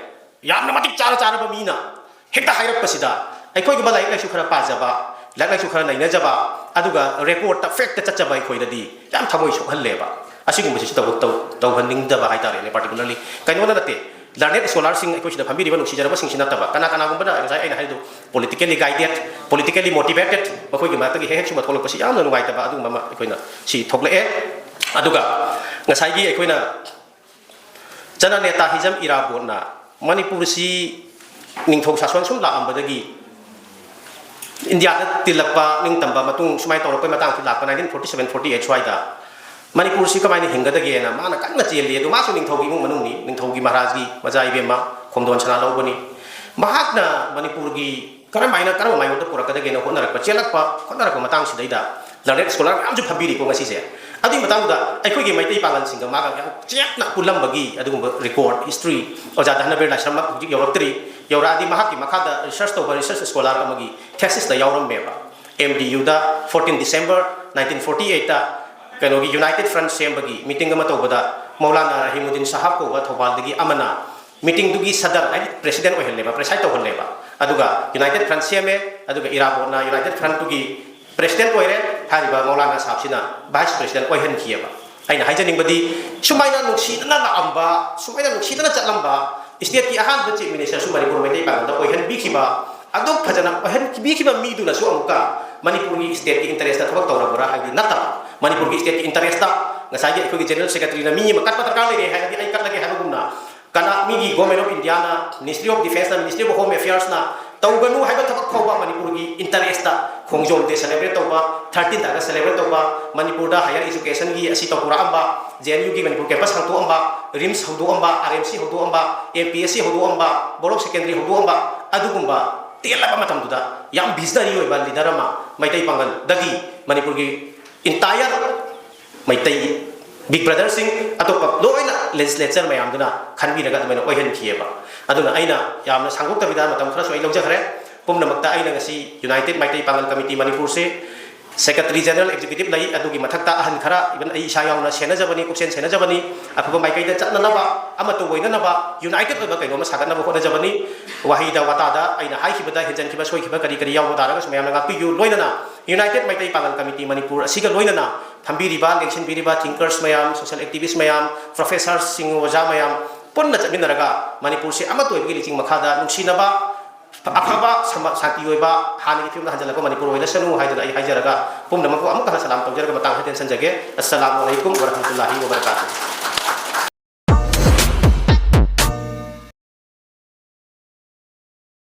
ꯌꯥꯝꯅ ꯃꯇꯤꯛ ꯆꯥꯔ ꯆꯥꯔꯕ ꯃꯤꯅ ꯍꯦꯛꯇ ꯍꯥꯏꯔꯛꯄꯁꯤꯗ, ꯑꯩꯈꯣꯏꯒꯨꯝꯕ ꯂꯥꯏꯔꯤꯛ ꯂꯥꯏꯁꯨ ꯈꯔ ꯄꯥꯖꯕ, ꯂꯥꯏꯔꯤꯛ ꯂꯥꯏꯁꯨ ꯈꯔ ꯅꯩꯅꯖꯕ, ꯑꯗꯨꯒ record ꯇ fact ꯇ ꯆꯠꯆꯕ ꯑꯩꯈꯣꯏꯗꯗꯤ ꯌꯥꯝ ꯊꯃꯣꯏ ꯁꯣꯛꯍꯜꯂꯦꯕ꯫ ꯑꯁꯤꯒꯨꯝꯕꯁꯤꯁꯨ ꯇꯧ-, ꯇꯧ-, ꯇꯧꯍꯟꯅꯤꯡꯗꯕ ꯍꯥꯏꯇꯥꯔꯦꯅꯦ꯫ Particularly ꯀꯩꯅꯣꯗ ꯅꯠꯇꯦ, learned scholar ꯁꯤꯡ ꯑꯩꯈꯣꯏ ꯁꯤꯗ ꯐꯝꯕꯤꯔꯤꯕ ꯅꯨꯡꯁꯤꯖꯔꯕꯁꯤꯡꯁꯤ ꯅꯠꯇꯕ, ꯀꯅꯥ ꯀꯅꯥꯒꯨꯝꯕꯅ ꯉꯁꯥꯏ ꯑꯩꯅ ꯍꯥꯏꯔꯤꯗꯨ politically guided, politically motivated, ꯃꯈꯣꯏꯒꯤ ꯃꯔꯛꯇꯒꯤ ꯍꯦꯛ ꯍꯦꯛ ꯁꯨꯝꯕ ꯊꯣꯛꯂꯛꯄꯁꯤ ꯌꯥꯝꯅ ꯅꯨꯡꯉꯥꯏꯇꯕ ꯑꯗꯨꯒꯨꯝꯕ ꯑꯃ ꯑꯩꯈꯣꯏꯅ ꯁꯤ ꯊꯣꯛꯂꯛꯑꯦ꯫ ꯑꯗꯨꯒ ꯉꯁꯥꯏꯒꯤ ꯑꯩꯈꯣꯏꯅ ꯖꯅꯅꯦꯇꯥ ꯍꯤꯖꯝ ꯏꯔꯥꯕꯣꯠꯅ ꯃꯅꯤꯄꯨꯔꯁꯤ ꯅꯤꯡꯊꯧ ꯁꯥꯁꯣꯟ ꯁꯨꯝ ꯂꯥꯛꯑꯝꯕꯗꯒꯤ ꯏꯟꯗꯤꯌꯥꯗ ꯇꯤꯜꯂꯛꯄ, ꯅꯤꯡꯇꯝꯕ ꯃꯇꯨꯡ ꯁꯨꯃꯥꯏꯅ ꯇꯧꯔꯛꯄꯩ ꯃꯇꯥꯡꯁꯤ ꯂꯥꯛꯄ nineteen forty seven forty eight ꯁ꯭ꯋꯥꯏꯗ ꯃꯅꯤꯄꯨꯔꯁꯤ ꯀꯃꯥꯏꯅ ꯍꯤꯡꯒꯗꯒꯦꯅ ꯃꯥꯅ ꯀꯟꯅ ꯆꯦꯜꯂꯤ꯫ ꯑꯗꯨ ꯃꯥꯁꯨ ꯅꯤꯡꯊꯧꯒꯤ ꯏꯃꯨꯡ ꯃꯅꯨꯡꯅꯤ, ꯅꯤꯡꯊꯧꯒꯤ ꯃꯍꯥꯔꯥꯖꯒꯤ ꯃꯆꯥ ꯏꯕꯦꯝꯃ ꯈꯣꯝꯗꯣꯟ ꯁꯅꯥ ꯂꯧꯕꯅꯤ꯫ ꯃꯍꯥꯛꯅ ꯃꯅꯤꯄꯨꯔꯒꯤ ꯀꯔꯝꯍꯥꯏꯅ, ꯀꯔꯝꯕ ꯃꯥꯏꯌꯣꯛꯇ ꯄꯨꯔꯛꯀꯗꯒꯦꯅ ꯍꯣꯠꯅꯔꯛꯄ, ꯆꯦꯜꯂꯛꯄ, ꯍꯣꯠꯅꯔꯛꯄ ꯃꯇꯥꯡꯁꯤꯗꯩꯗ learned scholar ꯃꯌꯥꯝꯁꯨ ꯐꯝꯕꯤꯔꯤꯀꯣ ꯉꯁꯤꯁꯦ꯫ ꯑꯗꯨꯒꯤ ꯃꯇꯥꯡꯗꯨꯗ ꯑꯩꯈꯣꯏꯒꯤ ꯃꯩꯇꯩ ꯄꯥꯉꯜꯁꯤꯡꯒ ꯃꯥꯒ ꯌꯥꯝ ꯆꯦꯠꯅ ꯄꯨꯜꯂꯝꯕꯒꯤ ꯑꯗꯨꯒꯨꯝꯕ record, history ꯑꯣꯖꯥ ꯙꯅꯕꯤꯔ ꯂꯥꯏꯁ꯭ꯔꯝꯃꯛ ꯍꯧꯖꯤꯛ ꯌꯧꯔꯛꯇ꯭ꯔꯤ꯫ ꯌꯧꯔꯛꯑꯗꯤ ꯃꯍꯥꯛꯀꯤ ꯃꯈꯥꯗ research ꯇꯧꯕ research scholar ꯑꯃꯒꯤ thesis ꯇ ꯌꯥꯎꯔꯝꯃꯦꯕ꯫ M D U ꯗ fourteen December nineteen forty eight ꯇ ꯀꯩꯅꯣꯒꯤ United Front ꯁꯦꯝꯕꯒꯤ meeting ꯑꯃ ꯇꯧꯕꯗ ꯃꯧꯂꯥꯅꯥ ꯔꯍꯤꯃꯨꯗꯤꯟ ꯁꯥꯍꯥꯕ ꯀꯧꯕ ꯊꯧꯕꯥꯜꯗꯒꯤ ꯑꯃꯅ meetingꯗꯨꯒꯤ ꯁꯗꯔ, ꯍꯥꯏꯗꯤ president ꯑꯣꯏꯍꯜꯂꯦꯕ, preside ꯇꯧꯍꯜꯂꯦꯕ꯫ ꯑꯗꯨꯒ United Front ꯁꯦꯝꯃꯦ, ꯑꯗꯨꯒ ꯏꯔꯥꯕꯣꯠꯅ United Frontꯇꯨꯒꯤ president ꯑꯣꯏꯔꯦ, ꯍꯥꯏꯔꯤꯕ ꯃꯧꯂꯥꯅꯥ ꯁꯥꯍꯥꯕꯁꯤꯅ vice president ꯑꯣꯏꯍꯟꯈꯤꯑꯕ꯫ ꯑꯩꯅ ꯍꯥꯏꯖꯅꯤꯡꯕꯗꯤ, ꯁꯨꯃꯥꯏꯅ ꯅꯨꯡꯁꯤꯅꯅ ꯂꯥꯛꯑꯝꯕ, ꯁꯨꯃꯥꯏꯅ ꯅꯨꯡꯁꯤꯅꯅ ꯆꯠꯂꯝꯕ stateꯀꯤ ꯑꯍꯥꯟꯕ chief ministerꯁꯨ ꯃꯅꯤꯄꯨꯔ ꯃꯩꯇꯩ ꯄꯥꯉꯜꯗ ꯑꯣꯏꯍꯟꯕꯤꯈꯤꯕ, ꯑꯗꯨ ꯐꯖꯅ ꯑꯣꯏꯍꯟꯕꯤꯈꯤꯕ ꯃꯤꯗꯨꯅꯁꯨ ꯑꯃꯨꯛꯀ ꯃꯅꯤꯄꯨꯔꯒꯤ stateꯀꯤ interestꯇ ꯊꯕꯛ ꯇꯧꯔꯕ꯭ꯔꯥ ꯍꯥꯏꯕꯗꯤ ꯅꯠꯇꯕ, ꯃꯅꯤꯄꯨꯔꯒꯤ stateꯀꯤ interestꯇ ꯉꯁꯥꯏꯒꯤ ꯑꯩꯈꯣꯏꯒꯤ general secretaryꯅ ꯃꯤ ꯑꯃ ꯀꯠꯄ ꯗꯔꯀꯥꯔ ꯂꯩꯔꯦ ꯍꯥꯏꯔꯗꯤ ꯑꯩ ꯀꯠꯂꯒꯦ ꯍꯥꯏꯕꯒꯨꯝꯅ, ꯀꯅꯥ, ꯃꯤꯒꯤ Government of Indiaꯅ, Ministry of Defenceꯅ, Ministry of Home Affairsꯅ ꯇꯧꯒꯅꯨ ꯍꯥꯏꯕ ꯊꯕꯛ ꯐꯥꯎꯕ ꯃꯅꯤꯄꯨꯔꯒꯤ interestꯇ ꯈꯣꯡꯖꯣꯝ day celebrate ꯇꯧꯕ, thirteenth August celebrate ꯇꯧꯕ, ꯃꯅꯤꯄꯨꯔꯗ higher educationꯒꯤ ꯑꯁꯤ ꯇꯧꯊꯣꯔꯛꯑꯝꯕ, JNUꯒꯤ Manipur campus ꯍꯥꯡꯗꯣꯛꯑꯝꯕ, RIMS ꯍꯧꯗꯣꯛꯑꯝꯕ, RMC ꯍꯧꯗꯣꯛꯑꯝꯕ, MPSC ꯍꯧꯗꯣꯛꯑꯝꯕ, Board of Secondary ꯍꯧꯗꯣꯛꯑꯝꯕ, ꯑꯗꯨꯒꯨꯝꯕ ꯇꯦꯜꯂꯕ ꯃꯇꯝꯗꯨꯗ ꯌꯥꯝ visionary ꯑꯣꯏꯕ leader ꯑꯃ ꯃꯩꯇꯩ ꯄꯥꯉꯜꯗꯒꯤ ꯃꯅꯤꯄꯨꯔꯒꯤ entire ꯃꯩꯇꯩ Big Brotherꯁꯤꯡ, ꯑꯇꯣꯞꯄ ꯂꯣꯏꯅ legislature ꯃꯌꯥꯝꯗꯨꯅ ꯈꯟꯕꯤꯔꯒ ꯑꯗꯨꯃꯥꯏꯅ ꯑꯣꯏꯍꯟꯈꯤꯑꯕ꯫ ꯑꯗꯨꯅ ꯑꯩꯅ ꯌꯥꯝꯅ ꯁꯥꯡꯗꯣꯛꯇꯕꯤꯗ ꯃꯇꯝ ꯈꯔꯁꯨ ꯑꯩ ꯂꯧꯖꯈ꯭ꯔꯦ꯫ ꯄꯨꯝꯅꯃꯛꯇ ꯑꯩꯅ ꯉꯁꯤ United ꯃꯩꯇꯩ ꯄꯥꯉꯜ Committee ꯃꯅꯤꯄꯨꯔꯁꯦ Secretary General Executive ꯂꯩ, ꯑꯗꯨꯒꯤ ꯃꯊꯛꯇ ꯑꯍꯟ ꯈꯔ, even ꯑꯩ ꯏꯁꯥ ꯌꯥꯎꯅ ꯁꯦꯟꯅꯖꯕꯅꯤ, ꯄꯨꯛꯁꯦꯟ ꯁꯦꯟꯅꯖꯕꯅꯤ꯫ ꯑꯐꯕ ꯃꯥꯏꯀꯩꯗ ꯆꯠꯅꯅꯕ, ꯑꯃꯠꯇ ꯑꯣꯏꯅꯅꯕ, united ꯑꯣꯏꯕ ꯀꯩꯅꯣꯝꯃ ꯁꯥꯒꯠꯅꯕ ꯍꯣꯠꯅꯖꯕꯅꯤ꯫ ꯋꯥꯍꯩꯗ ꯋꯥꯇꯥꯗ ꯑꯩꯅ ꯍꯥꯏꯈꯤꯕꯗ ꯍꯦꯟꯖꯟꯈꯤꯕ ꯁꯣꯏꯈꯤꯕ ꯀꯔꯤ ꯀꯔꯤ ꯌꯥꯎꯕ ꯇꯥꯔꯒꯁꯨ ꯃꯌꯥꯝꯅ ꯉꯥꯛꯄꯤꯌꯨ꯫ ꯂꯣꯏꯅꯅ United ꯃꯩꯇꯩ ꯄꯥꯉꯜ Committee ꯃꯅꯤꯄꯨꯔ ꯑꯁꯤꯒ ꯂꯣꯏꯅꯅ ꯐꯝꯕꯤꯔꯤꯕ, ꯂꯦꯡꯁꯤꯟꯕꯤꯔꯤꯕ thinkers ꯃꯌꯥꯝ, social activist ꯃꯌꯥꯝ, professorsꯁꯤꯡ, ꯑꯣꯖꯥ ꯃꯌꯥꯝ ꯄꯨꯟꯅ ꯆꯠꯃꯤꯟꯅꯔꯒ ꯃꯅꯤꯄꯨꯔꯁꯤ ꯑꯃꯠꯇ ꯑꯣꯏꯕꯒꯤ ꯂꯤꯆꯤꯡ ꯃꯈꯥꯗ ꯅꯨꯡꯁꯤꯅꯕ, ꯑꯐꯕ ꯁꯃꯥ-, ꯁꯥꯟꯇꯤ ꯑꯣꯏꯕ, ꯍꯥꯟꯅꯒꯤ ꯐꯤꯕꯝꯗ ꯍꯟꯖꯤꯜꯂꯛꯄ ꯃꯅꯤꯄꯨꯔ ꯑꯣꯏꯔꯁꯅꯨ ꯍꯥꯏꯗꯨꯅ ꯑꯩ ꯍꯥꯏꯖꯔꯒ, ꯄꯨꯝꯅꯃꯛꯄꯨ ꯑꯃꯨꯛꯀ ꯍꯟꯅ ꯁꯂꯥꯝ ꯇꯧꯖꯔꯒ ꯃꯇꯥꯡ ꯑꯁꯤꯗ ꯇꯦꯟꯁꯤꯟꯖꯒꯦ꯫ ꯑꯁꯁꯂꯥꯃꯨ ꯑꯂꯥꯏꯀꯨꯝ ꯋꯔꯍꯃꯇꯨꯜꯂꯥꯍꯤ ꯋꯕꯔꯀꯥꯇꯨꯍꯨ꯫